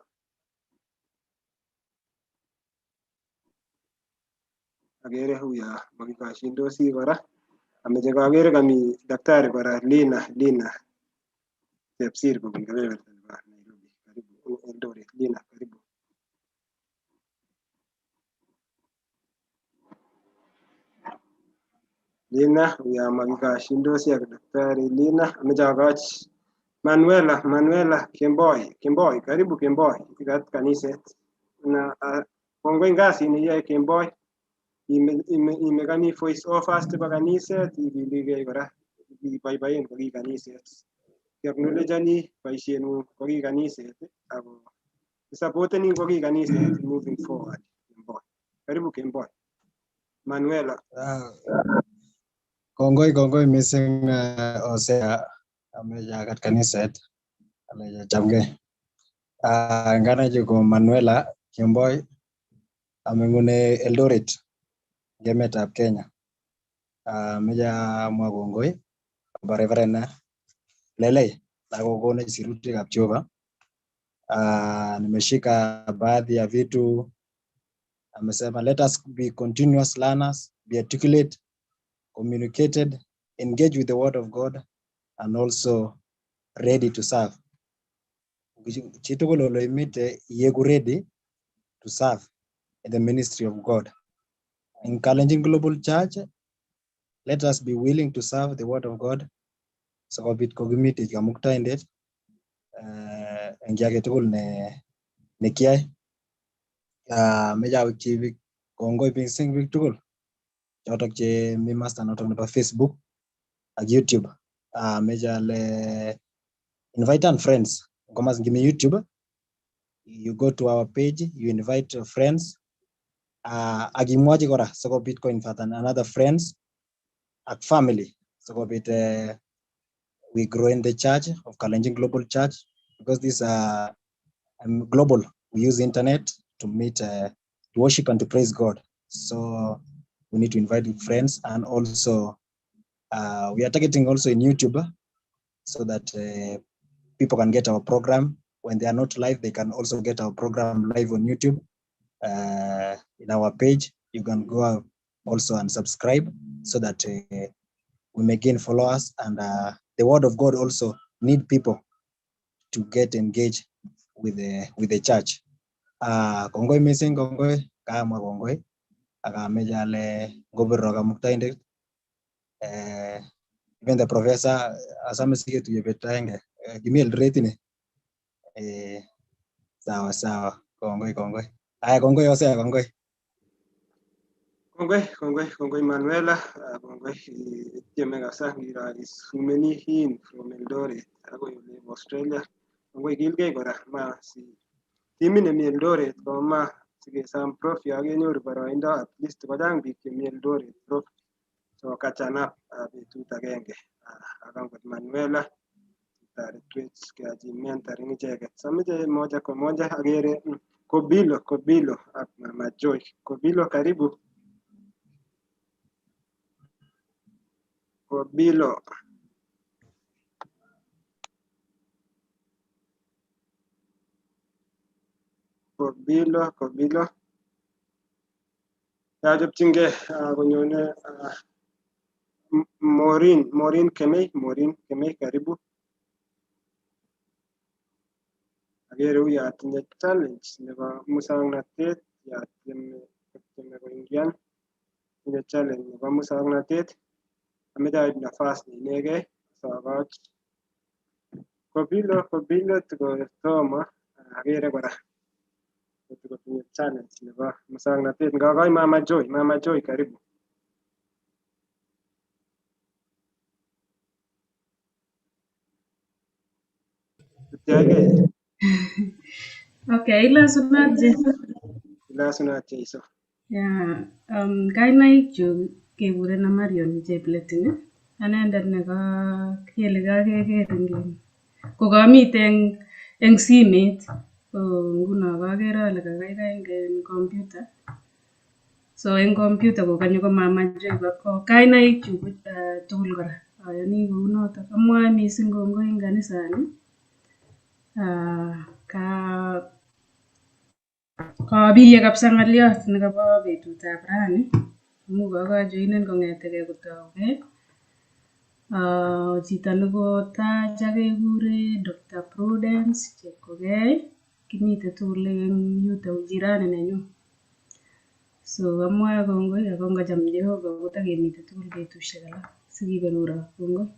Speaker 1: Akere huya makikoshindosi kora. Ameche kakere kami daktari kora Lina, Lina Chepsir kobun kebeberta nebo Nairobi. Karibu Eldoret. Lina, karibu. Lina, huya makikoshindosi ak daktari Lina. Ameche akoch Manuela, Manuela Kemboi, Kemboi, karibu Kemboi, ikat kaniset. Na kongoi en kasit neyoe Kemboi. Imekani voice overs chebo kaniset, ikiligei kora, iboiboen koki kaniset. Kiacknowledgeni boisieng'ung koki kaniset, ako isupporteni koki kaniset moving forward. Kemboi. Karibu Kemboi. Manuela.
Speaker 3: Kongoi kongoi missing Hosea ameja akat kaniset aleja chamgei. Ngana ko Manuela Kemboi amengune Eldoret emetab Kenya. Ameja amwa kongoi akobo Reverend Lelei nakokonech sirutikab Jehova. Nimeshika baadhi ya vitu amesema, let us be continuous learners, be articulate, communicated, engage with the word of God, and also ready to serve. Chitugul ole imite iyeku ready to serve in the ministry of God. In Kalenjin Global Church, let us be willing to serve the word of God. Sikobit kokimitech kamuktaindet eng kiy agetugul ne kiyoe. Meche awekchi biik kongoi mising biik tugul chotok chemi masta notok nebo Facebook ak YouTube. Meche ale invite and friends. Ngomas ngimi YouTube, you go to our page, you invite your friends. Ak imwochi kora sikobit ko invite another friends ak family sikobit we grow in the church of Kalenjin Global Church, because this global. We use internet to meet, to worship and to praise God. So we need to invite friends, and also we are targeting also in YouTube so that people can get our program. When they are not live, they can also get our program live on YouTube. In our page, you can go also and subscribe so that we may gain followers, and the word of God also need people to get engaged with the church. Kongoi missing, kongoi, kamwa kongoi, akameche ale ngobirro kamuktaindet. Even the professor, asame siketuye bet agenge, kimi Eldoret ini. Sawa sawa, kongoi kongoi. Aya kongoi Hosea, kongoi.
Speaker 1: Kongoi, kongoi, kongoi Manuela, kongoi tieme kabisa ngiro isumeni in from Eldoret akoi olebo Australia. Kongoi kilgei kora ma si timit nemi Eldoret koma sikesom prof yo kenyoru boroindo at least kochang biik chemi Eldoret prof. So kachan up betut agenge ak angot Manuela toretwech keachi mentoring icheket. So ameche moja kwa moja akere Kobilo, Kobilo ak Mama Joy. Kobilo, karibu. Kobilo. Kobilo, Kobilo. Yachopchingei konyone Maureen, Maureen Kemei, Maureen Kemei, karibu. Akere uyo atinye challenge nebo muswoknotet yatieme koingian. Tinye challenge nebo muswoknotet. Ameche aib nafas ni inegei sokoch Kobilo, Kobilo tikotomo akere kora kotinye challenge nebo muswoknotet. Ngokoi Mama Joy, Mama Joy, karibu. Itiagei.
Speaker 7: Okay, ilasunat Jesu.
Speaker 1: Ilasunat Jeiso.
Speaker 7: Yeah, kainaik chu kekurena Marion Chepleting. Anendet ne ka kele kakeker eng kokamite eng simet. Ko nguno kakere ale kakaikai eng computer. So eng computer kokanyo ko Mama Joy ko kainaik chu tugul kora. Ayani kounotok. Amwae mising kongoi eng kanisani. Ka kabiye kabisa ng'oliot nekobo betutab rani amu kakajoinen kong'etegei kotougei. Chito nekotacha kekure Dr. Prudence Chepkogei. Kimite tugul eng yuto jirani nenyu. So amwae kongoi ako ngocham Jehova kotakemite tugul betusiek alak sikiberurok kongoi.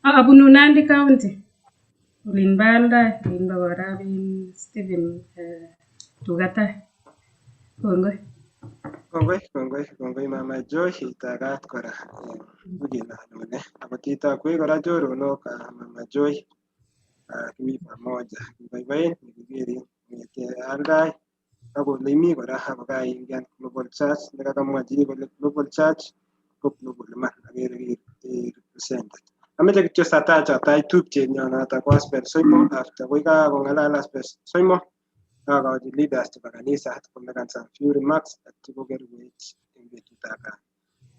Speaker 7: Abunu Nandi County, olin bo Aldai, olin bo korab Stephen Tugatai. Kongoi.
Speaker 1: Kongoi, kongoi, kongoi Mama Joy, itagat kora wikit nanyone. Akot itokwech kora choronok Mama Joy, kimi pamoja. Kiboiboen nikikerin kong'ete Aldai ak ole imi kora ako kaingian Global Church nekakamwa chi kole Global Church ko global iman akere represented. Ameche kityo satach atach tupchenyo noto ko Asper Soimo after koi kakong'alal Asper Soimo akochi leaders chebo kanisa komekan some few remarks atyo kokerwech eng betutab ra.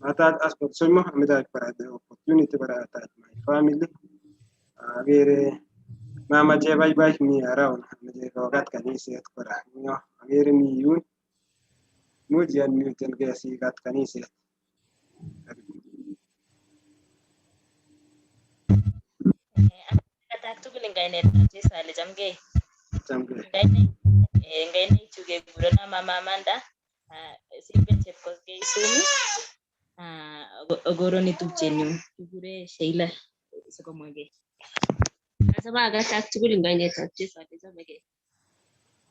Speaker 1: Matach Asper Soimo ameche kora the opportunity kora atach my family. Akere mama chebaibai mi around ameche kokat kaniset kora nyo akere mi yun much iunmuten sikat kaniset.
Speaker 22: Katak tugul eng kainetab Jesu ale chamgei.
Speaker 1: Chamgei.
Speaker 22: Kainaik chu kekurena Mama Amanda, Silvia Chepkosgei Sumi, akoroni tupchenyun kikure Sheila sikomwagei.
Speaker 23: Achame akatak tugul eng kainetab Jesu ale chamegei.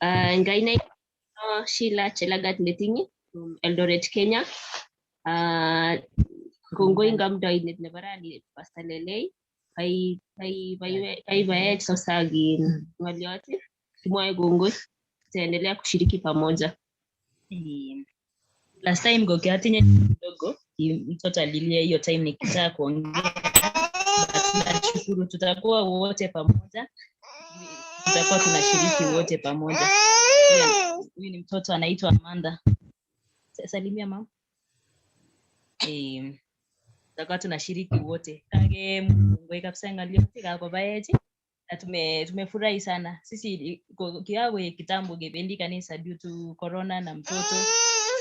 Speaker 23: Eng kainaik Sheila Chelagat Netingi from Eldoret, Kenya. Kongoi eng amdoindet nebo rani Pastor Lelei kaibaech kabisa ng'oliot kimwae kongoi tutaendelea kushiriki pamoja.
Speaker 22: Last time ko kiatinye kidogo, mtoto alilia hiyo time nikitaka kuongea, but nashukuru tutakuwa wote pamoja, tutakuwa tunashiriki wote pamoja. Huyu ni mtoto anaitwa Amanda. Salimia mama. Tutakuwa tunashiriki wote. Kage kongoi kabisa ng'oliot kakobaech na tumefurahi sana. Sisi kiawe kitambo gebendi kanisa due to corona na mtoto,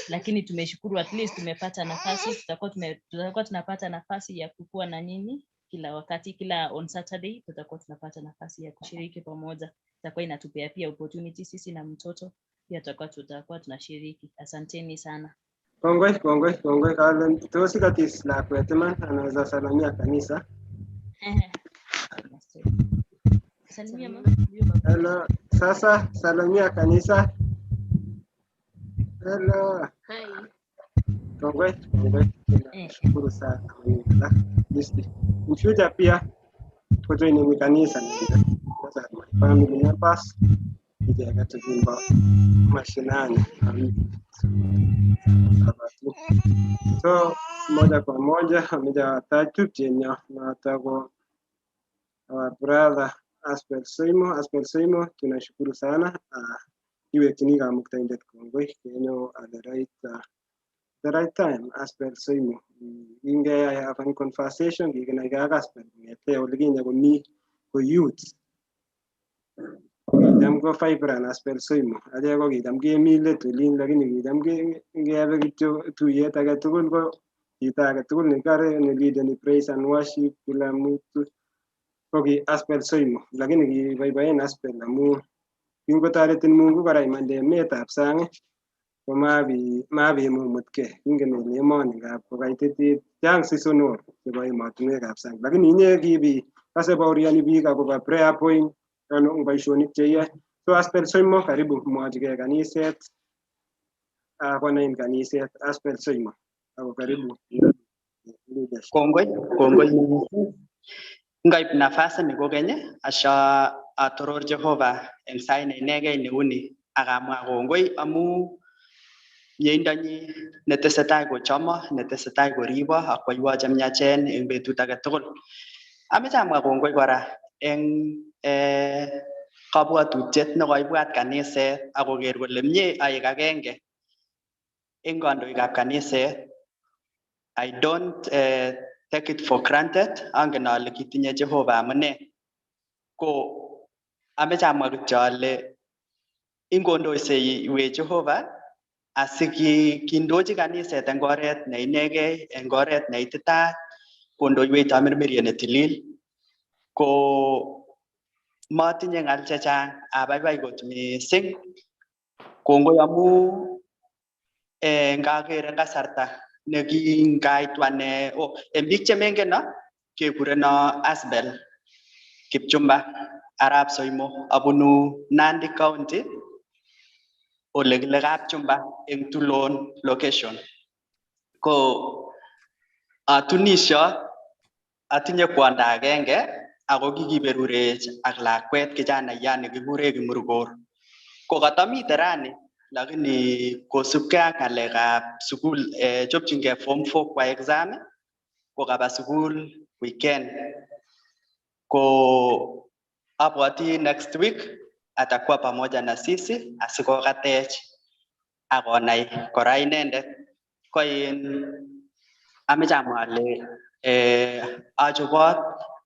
Speaker 22: lakini tumeshukuru at least tumepata nafasi, tutakuwa tunapata nafasi ya kukua na nyinyi kila wakati, kila on Saturday tutakuwa tunapata nafasi ya kushiriki pamoja. Itakuwa inatupea pia opportunity sisi na mtoto pia tutakuwa tunashiriki. Asanteni sana.
Speaker 1: Kongoi, kongoi, kongoi. Kale tos ikatis lakwet iman anaweza salamia kanisa.
Speaker 22: Salimia mama.
Speaker 1: Hello. Sasa salamia kanisa. Hello.
Speaker 23: Hi.
Speaker 1: Kongoi, kongoi. Tunashukuru sana. In future pia tujoin kanisa na my family members icheket chekimbo mashinani. So moja kwa moja ameja tupchenyo noto ko our brother Asper Soimo. Asper Soimo tunashukuru sana iwekchini kamuktaindet kongoi kenyo at the right time. Asper Soimo kingeyai have a conversation kikinaigei ak Asper kong'ete olikinye komi ko youth. Kicham ko vibrant Asper Soimo. Achek ko kicham kemi let olin lakini kicham ngebe kityo tuyet age tugul ko chito age tugul nekare neleadeni praise and worship kila mtu ko ki Asper Soimo. Lakini kiboiboen Asper amu kingotoretin Mungu kora imande emetab sang ko mabimumutkei. Ingen ile emoni ngap kokaititit chang seasonal chebo emotinwekab sang lakini inye kibi kase baoriani biik akobo prayer point ano boisionik cheyoe. So Asper Soimo karibu mwochigei kaniset konain kaniset Asper Soimo ako karibu.
Speaker 5: Kongoi, kongoi. Ngaip nafasi ni kokeny asha atoror Jehova eng sait ne inegei neuni ak amwa kongoi amu mieindonyi netesetai kochomo, netesetai koribo ak koywo chemiachen eng betut age tugul. Ameche amwa kongoi kora eng kabwatutiet nekoibwat kaniset ak koker kole mie aek agenge eng kandoikab kaniset. I don't take it for granted. Angen ale kitinye Jehova amune. Ko ameche amwa kityo ale ingondoiseiwech Jehova asikindochi kaniset eng oret ne inegei, eng oret ne ititaat, kondoiwech tamirmiriet ne tilil. Ko matinye ng'al chechang, abaibai kot mising. Kongoi amu ngaker eng kasarta nekingaitu ane, oh, eng biik chemengeno kekureno Asbel Kipchumba Arap Soimo, abunu Nandi County, ole kile Kapchumba eng Tulon location. Ko atunisio, atinye kwondo agenge ako kikiberurech ak lakwet kijanaiyat nekikure Kimurgor. Ko katamite rani, lakini kosubkei ak ng'alekab sukul, chopchingei form 4 kwa exam, ko kaba sukul weekend. Ko abwati next week atakuwa pamoja na sisi asikokatech akonai kora inendet. Ko in ameche amwa ale achobot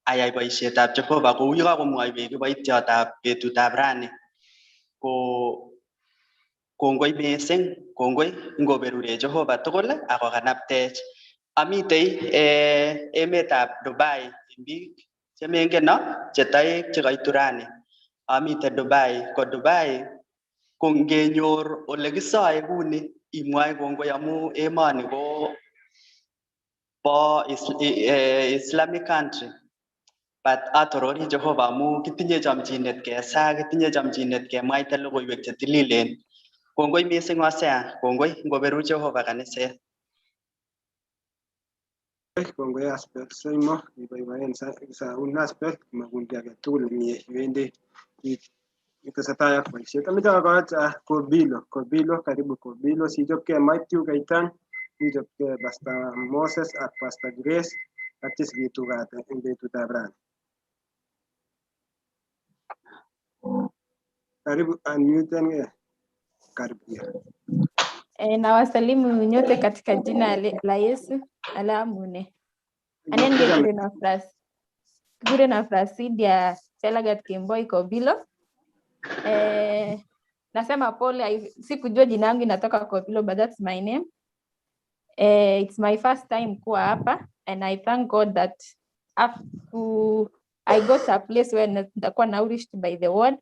Speaker 5: ayai boisietab Jehova kou yekakomwoiwech kiboityotab betutab rani. Ko kongoi mising, kongoi ngoberurech Jehova tugul akokanaptech. Amitei emetab Dubai eng biik chemengeno che toek chekaitu rani. Amite Dubai, ko Dubai ko ngenyor ole kisoe kuni imwoe kongoi amu emoni ko bo Islamic country. But atorori Jehova amu kitinye chomchinet kesaa, kitinye chomchinet kemwaita logoiwek chetililen. Kongoi mising Hosea, kongoi ngoberur Jehova kaniset.
Speaker 1: Kongoi Asbel Soimo, iboiboen saun Asbel, makun kiy age tugul nemie iwendi itesetai ak boisiet. Ameche akoch Kobilo, Kobilo, karibu Kobilo, sichopkei Matthew Kaitan, sichopkei Pastor Moses ak Pastor Grace ak chesikitukat eng betutab rani. Karibu unmute. Karibu.
Speaker 2: Nawasalimu nyote katika jina la Yesu. Alamune. Anen kikure na Frasidia Chelagat Kemboi Kobilo. Nasema pole, sikujua jina yangu inatoka Kobilo, but that's my name. It's my first time kuwa hapa and I thank God that after I got a place where nitakuwa nourished by the word.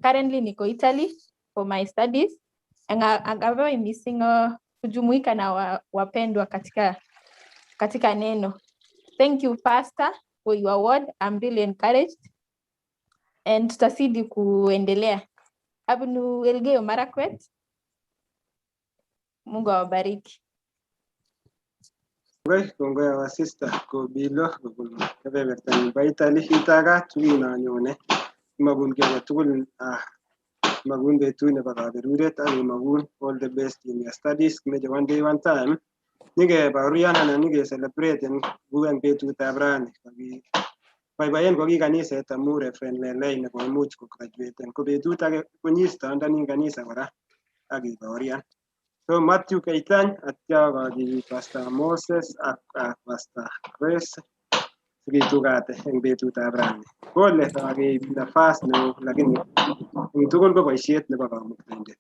Speaker 2: Currently niko Italy for my studies and I'm missing kujumuika na wapendwa katika neno. Thank you Pastor for your word. I'm really encouraged and tutazidi kuendelea. Abnu Elgeyo Marakwet. Mungu awabariki.
Speaker 1: Kongoi our sister Kobilo kobun kebeberta nebo Italy itaga tugun anyone magun kiy age tugul magun betut nebo kaberuret ak magun all the best in your studies. Kimeche one day one time nyikebaurian anan nyike celebrate eng betutab rani. Boiboen ko ki kaniset amu Reverend Lelei nekoimuch kograduaten ko betut age konyistondoni kanisa kora ak kebaurian. So Matthew Kaitan atya kochi Pastor Moses ak Pastor Grace sikitukate eng betutab rani. Pole kakeib nafas neo lakini eng tugul ko boisiet nebo kamuktaindet.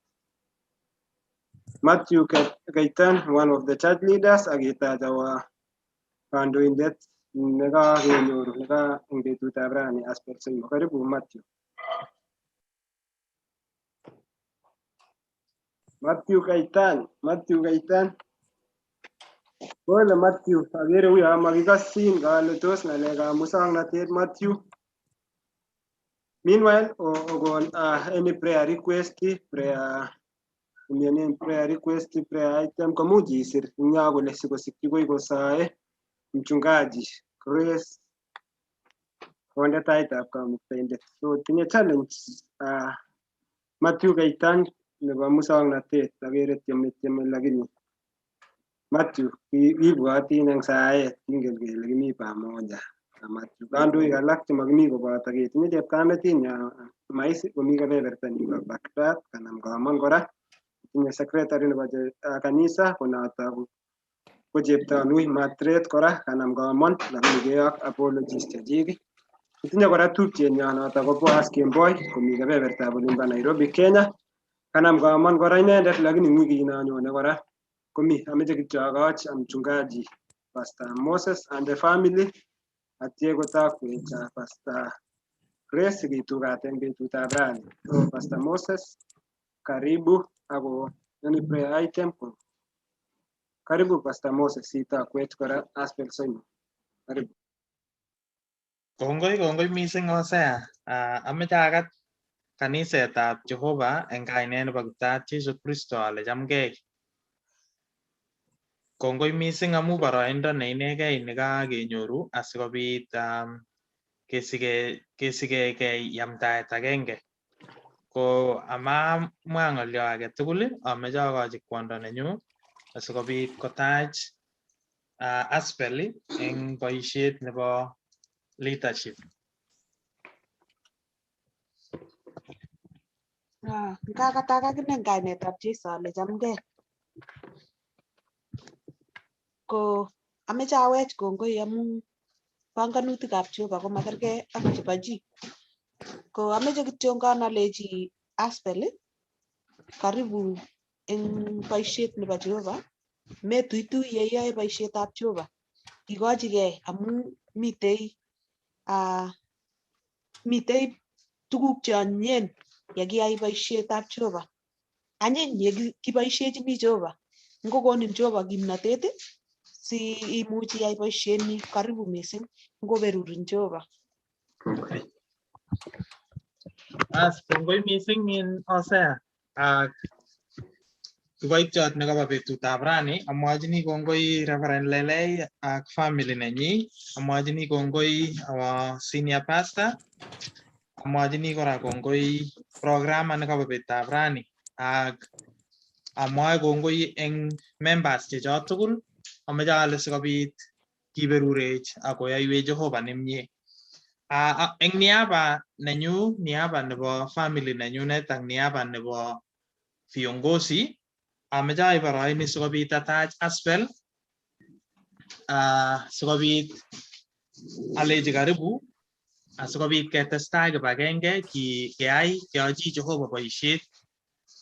Speaker 1: Matthew Kaitan, one of the church leaders, ak itach our kandoindet nekakenyoru neka eng betutab rani Asbel Soimo. Karibu Matthew. Matthew Kaitan, Matthew Kaitan. Pole Matthew, akere uyo makikasin kale tos ng'alekab muswoknotet Matthew. Meanwhile, okon any prayer request, prayer prayer request, prayer item komuch isir eng yo kole sikosikyi koi kosae mchungaji Grace Konde taitab kamuktaindet. So tinye challenge Matthew Keitan nebo muswoknotet akere tieme tieme lakini Matthew kibwotin eng saet kingen kele kimi pamoja na Matthew. Kandoik alak chemakimi koboto ketinye chepkametinyo Mais komi kebeberta nimbo Baghdad kanam komon kora. Tinye secretary nebo kanisa konoto ko cheptanui Matret kora kanam komon lakini keyok apologies chechik. Kitinye kora tupchenyo noto ko Boaz Kemboi komi kebebertab olimbo Nairobi, Kenya. Kanam komon kora inendet lakini wikit nonyone kora komi. Ameche kityo akoch mchungaji Pastor Moses and the family atie kotakwech Pastor Grace kitugat eng betutab rani. So Pastor Moses karibu ako any prayer item ko karibu Pastor Moses itakwech kora Aspel Simon. Karibu.
Speaker 11: Kongoi kongoi mising Hosea. Ameche akat kanisetab Jehova eng kainet nebo Kiptaiyat Jesu Kristo ale chamgei. Kongoi mising amu boroindo ne inegei nekakenyoru asikobit kesigekei yamdaet agenge. Ko amamwa ng'olyo age tugul ameche akochi kwondo nenyu asikobit kotach Aspel eng boisiet nebo leadership.
Speaker 6: Ngakatak akine eng kainetab Jesu ale chamgei. Ko ameche awech kongoi amu panganutikab Jehova komakerkei ak chebo chi. Ko ameche kityongon alechi Aspel karibu eng boisiet nebo Jehova. Metuitui ye iyoe boisietab Jehova. Ikochigei amu mitei mitei tuguk cheonyinyen yekiyai boisietab Jehova. Anyiny ye kiboisiechini Jehova. Ngokonin Jehova kimnatet si imuch iyai boisienyi. Karibu mising. Ngoberurin Jehova.
Speaker 11: As kongoi mising in Hosea. Ak kiboitiot nekobo betutab rani amwachini kongoi Reverend Lelei ak family nenyi, amwachini kongoi our senior pastor, amwachini kora kongoi programmer nekobo betutab rani ak amwae kongoi eng members chechok tugul. Ameche ale sikobit kiberurech ak koyoiwech Jehova nemie. Eng niaba nenyu, niaba nebo family nenyunet ak niaba nebo viongozi, ameche aib boroini sikobit atach Aspel sikobit alechi karibu asikobit ketestai kibagenge keyai keyochi Jehova boisiet.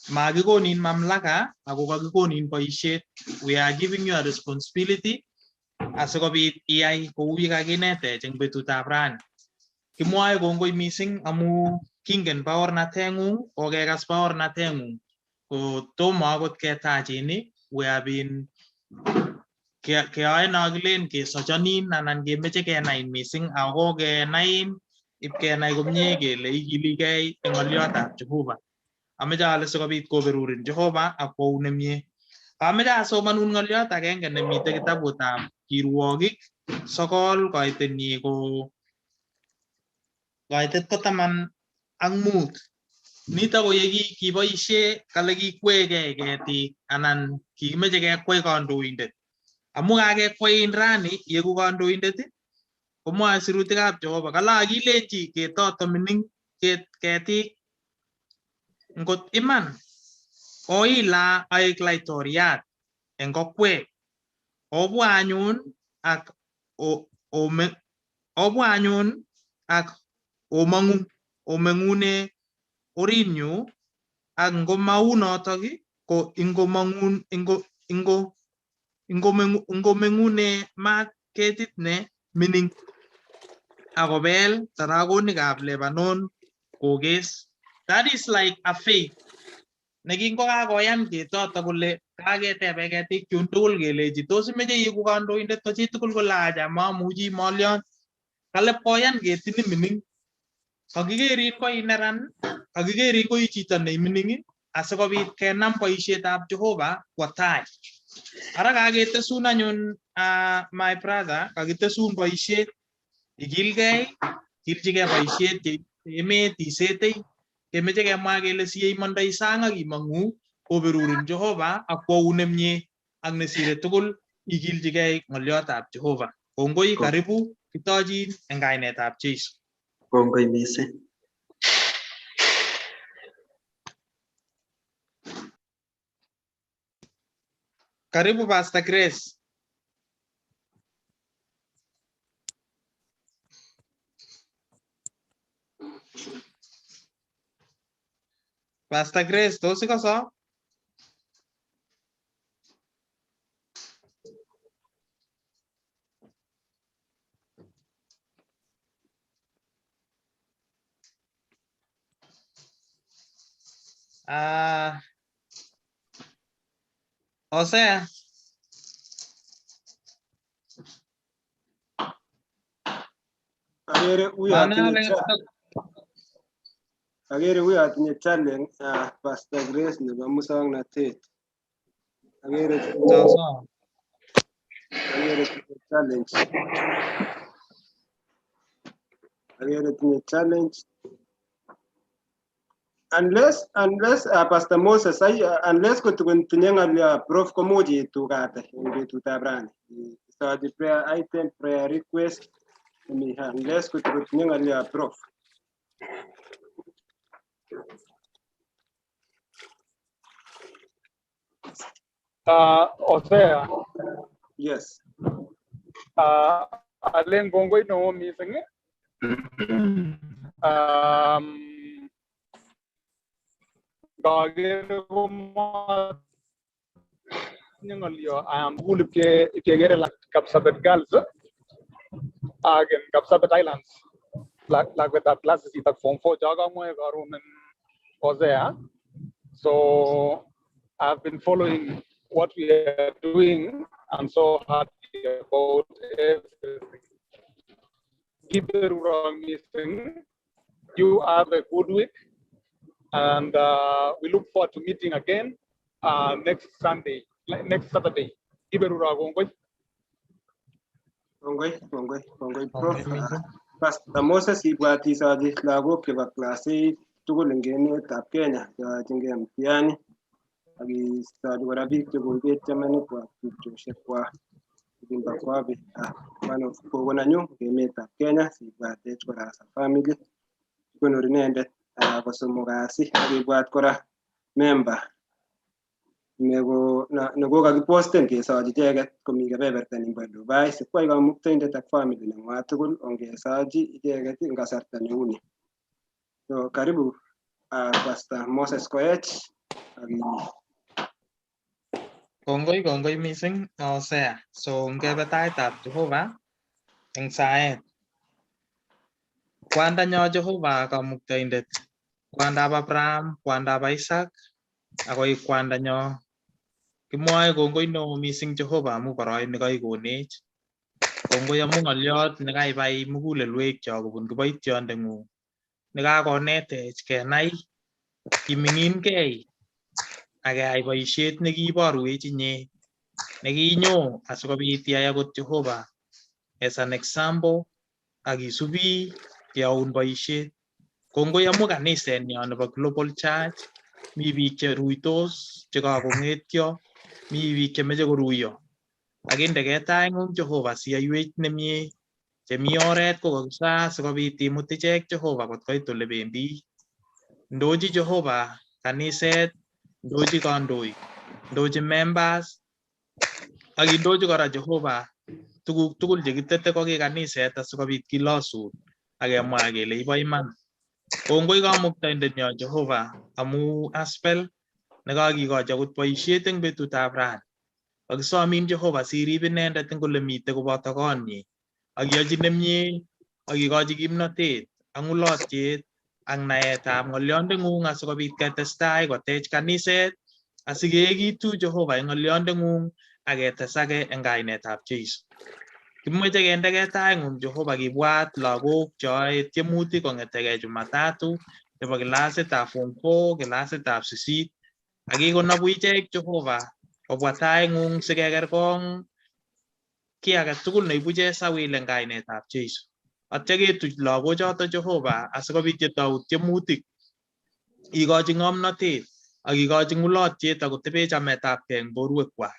Speaker 11: Makikonin mamlaka ako kakikonin boisiet. We are giving you a responsibility asikobit iyai kou yekakinetech eng betutab rani. Kimwoe kongoi mising amu kingen baornateng'ung, kokekas baornateng'ung. Ko tomo akot ketachin we have been keyoe no kilen kesochonin anan kemeche kenain mising ako kenain ipkenai komie kele ikiligei eng ng'oliotab Jehova. Ameche ale sikobit koberurin Jehova ak kwou nemie. Ameche asomanun ng'oliot agenge nemite kitabutab Kirwogik 9 koitenyi ko koitet ko 15. Nito ko ye kiboisie kale kikwegei ketik anan kikimeche kekwei kandoindet. Amu kakekwein rani yeku kandoindet komwoe sirutikab Jehova kale akilenchi ketoto mining ketik ngot iman oila aek laitoriat eng kokwek obwa anyun ak obwa anyun ak omong'u omeng'une orinyu ak ngomaunotok ko ingomong'un ingomeng'une maat ketit ne mining akobel taragonikab Lebanon kokes. That is like a faith. Nekingokakoyan ketoto kole kaketebe ketik chun tugul kelechi tos imeche iiku kandoindet ko chitugul kole acha mamuchi molion. Kale koyan ketini mining. Kakikerin ko i neran, kakikerin ko i chito neimining asikobit kenam boisietab Jehova kwo tai. Ara kaketesun anyun my brother, kakitesun boisiet, ikilgei, Kilchigei boisiet emet isetei kemeche kemwa kele siyeimondoi sang ak imong'u koberurin Jehova ak kwoun nemie ak nesire tugul ikilchigei ng'olyotab Jehova. Kongoi, karibu kitochin eng kainetab Jesu.
Speaker 5: Kongoi mising.
Speaker 11: Karibu Pastor Grace. Pastor Grace, tos ikoso? Ah, Hosea,
Speaker 1: Agere uyo
Speaker 11: Maana
Speaker 1: atinye
Speaker 11: ale
Speaker 1: agere uyo atinye challenge Pastor Grace nebo muswoknotet. Agere
Speaker 11: sawa.
Speaker 1: Agere tinye challenge. Agere tinye challenge. Unless Pastor Moses unless kotikontinye ng'alyo prof komuch itukate eng betutab rani. Isochi prayer item, prayer request nemi unless kotikontinye ng'alyo prof.
Speaker 4: Hosea.
Speaker 1: Yes.
Speaker 4: Alen kongoi neo mising. Ngaker komatinye ng'olyo ayam tugul ipkekere Kapsabet Girls ak en Kapsabet Islands lakwetab class sisit ak form 4 cho kamwoe karon en Hosea. So I've been following what we are doing. I'm so happy about everything. Kiberuro mising. You have a good week, and we look forward to meeting again next Sunday, next Saturday. Kiberuro kongoi.
Speaker 1: Kongoi, kongoi, kongoi prof. Pastor Moses ibwat isochi lagok chebo class 8 tugul eng emetab Kenya cheyochingei mtihani ak isochi kora biik chekoibet chamanikwak tupchosiekwak Kimba Kwabi, one of kogo nenyu eng emetab Kenya sibwatech kora as a family kikonori inendet kosomok kasi ak ibwat kora member nekokakiposten kesochi icheket komi kebeberta nimbo Dubai sikwai kamuktaindet ak family neng'wa tugul ongesochi icheket eng kasarta neuni. So karibu Pastor Moses Koech ak
Speaker 11: Kongoi, kongoi mising Hosea. So ngebe taitab Jehova eng saet. Kwandanyo Jehova kamuktaindet, kwandab Abraham, kwandab Isaac, akoi kwandanyo. Kimwoe kongoi neo mising Jehova amu boroit nekaikonech. Kongoi amu ng'oliot nekaibai mugulelwekchok kobun kiboitiondeng'ung nekakonetech kenai kiming'inkei ak keyai boisiet nekiiborwech inye nekinyo asikobit iyai akot Jehova as an example ak isubi keyoun boisiet. Kongoi amu kanisenyo nebo Global Church mi biik cheruitos chekakong'etyo, mi biik chemeche koruiyo. Ak indeke taing'ung Jehova siyoiwech nemie chemi oret kokakisaa sikobit imut ichek Jehova kot koit ole bendi. Ndochi Jehova kaniset, ndochi kandoik, ndochi members, ak indochi kora Jehova tuguk tugul chekitete ko ki kaniset asikobit kilosun ak kemwa kele ibo iman. Kongoi kamuktaindenyo Jehova amu Aspel nekakikochi akot boisiet eng betutab rani. Kakisomin Jehova sirib inendet eng ole mitei koboto konyi ak iyochi nemie ak ikochi kimnotet ak ng'ulotyet ak naetab ng'olyondeng'ung asikobit ketestai kotech kaniset asikeekitu Jehova eng ng'olyondeng'ung ak ketesake eng kainetab Jesu. Kimoche kendeke taing'ung Jehova kibwat lagok cheyoe tiemutik kong'etegei Jumatatu chebo kilasitab form 4, kilasitab 8 ak ikonobu ichek Jehova kobwa taing'ung sikekerkong kiy age tugul neibu chesawil eng kainetab Jesu. Atya ketuch lagochoto Jehova asikobit yetou tiemutik ikochi ng'omnotet ak ikochi ng'ulotyet akotebe chametabgei eng borwekwak.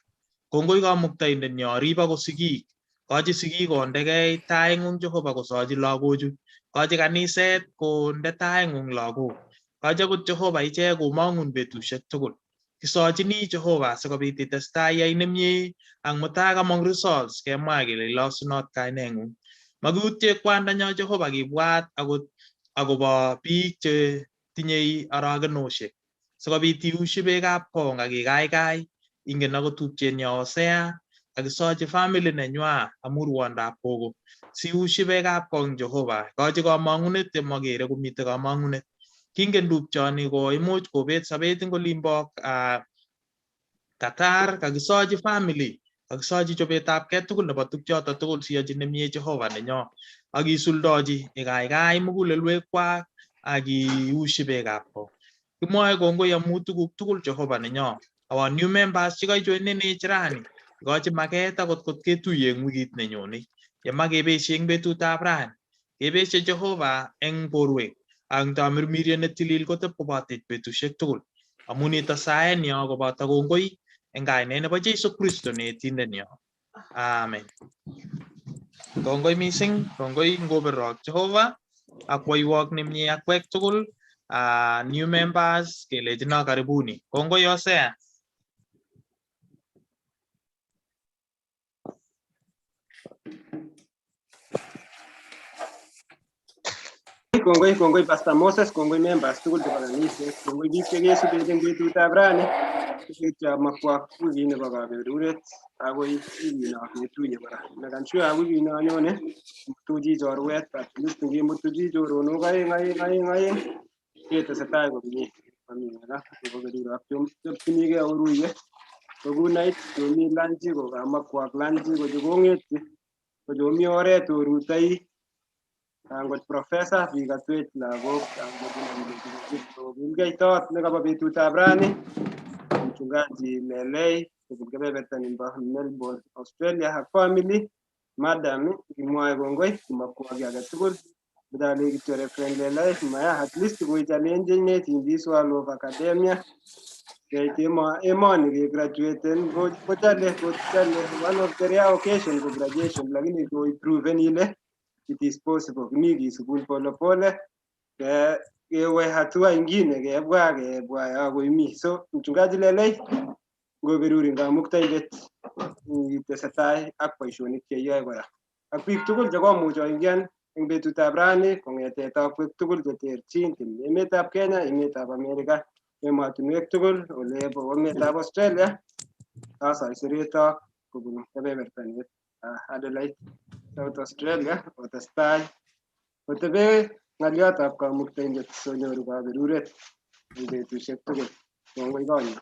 Speaker 11: Kongoi Kamuktaindenyo, rib akot sigik, kochi sigik kondegei taing'ung Jehova kosochi lagochu, kochi kaniset konde taing'ung lagok, kochi akot Jehova ichek komong'un betusiek tugul. Kisochini Jehova asikobit itestai iyai nemie ak mutai kamong results kemwa kele ilosunot kaineng'ung. Makiutye kwandanyo Jehova kibwat akot akobo biik che tinyei arokenosiek sikobit iushi beekab kong ak ikaikai ingen akot tupchenyo Hosea akisochi family nenywa amu ruondab kogo siushi beekab kong Jehova kochi komong'unet yemakere komite komong'unet kingen tupchoni ko imuch kobet sobet eng olimbo Qatar kakisochi family kakisochi chobetabgei tugul nebo tukchoto tugul siyochi nemie Jehova nenyo ak isuldochi ikaikai mugulelwekwak ak iushi beekab kong. Kimwoe kongoi amu tuguk tugul Jehova nenyo. Our new members chekajoinenech rani ikochi maket akot kot ketuiye eng wikit nenyone yema kebeshe eng betutab rani kebeshe Jehova eng borwek ak tamirmiriet netilil kotep kobotech betusiek tugul amu nito saenyo koboto kongoi eng kainet nebo Jesu Kristo neetindenyo. Amen. Kongoi mising, kongoi ngoberok Jehova ak woiwok nemie akwek tugul new members kelechino karibuni. Kongoi Hosea.
Speaker 1: Kongoi kongoi Pastor Moses, kongoi members tugul chebo kaniset, kongoi biik chekesubech eng betutab rani, chamakwak wikit nebo kaberuret akoi wikino ketuiye kora. Nakan sure wikino anyone mutu chi chorwet at least ngimutu chi choronok aeng aeng aeng aeng ketesetai komie. Mami ng'ala koberurok chopchinigei oruiye. Kokunait chomi lanchi kokamakwak lanchi ko chukong'etyi ko chomi oret orutoi angot professor bikatwech lagok angot kokilgei tot nekabo betutab rani mchungaji Lelei kobun kebeberta nimbo Melbourne, Australia ak family madam kimwoe kongoi kimakwa kiy agetugul Bidali kityo Reverend Lelei maya at least koichalenjenech in this world of academia keit emoni kegraduaten kochale kochale one of the rare occasion ko graduation lakini koiproven ile it is possible kimi kisubun pole pole kewe hatua ingine kebwa kebwa akoi so mchungaji Lelei ngoberurin Kamuktaindet itesetai ak boisionik cheiyoe kora ak biik tugul chekomuch oingian eng betutab rani kong'ete tokwek tugul cheterchin chemi emetab Kenya, emetab Amerika, emotinwek tugul olebo emetab Australia asoiseretok kobun kebeberta Adelaide, South Australia otestai otebe ng'oliotab Kamuktaindet sonyoru kaberuret eng betusiek tugul. Kongoi konyo.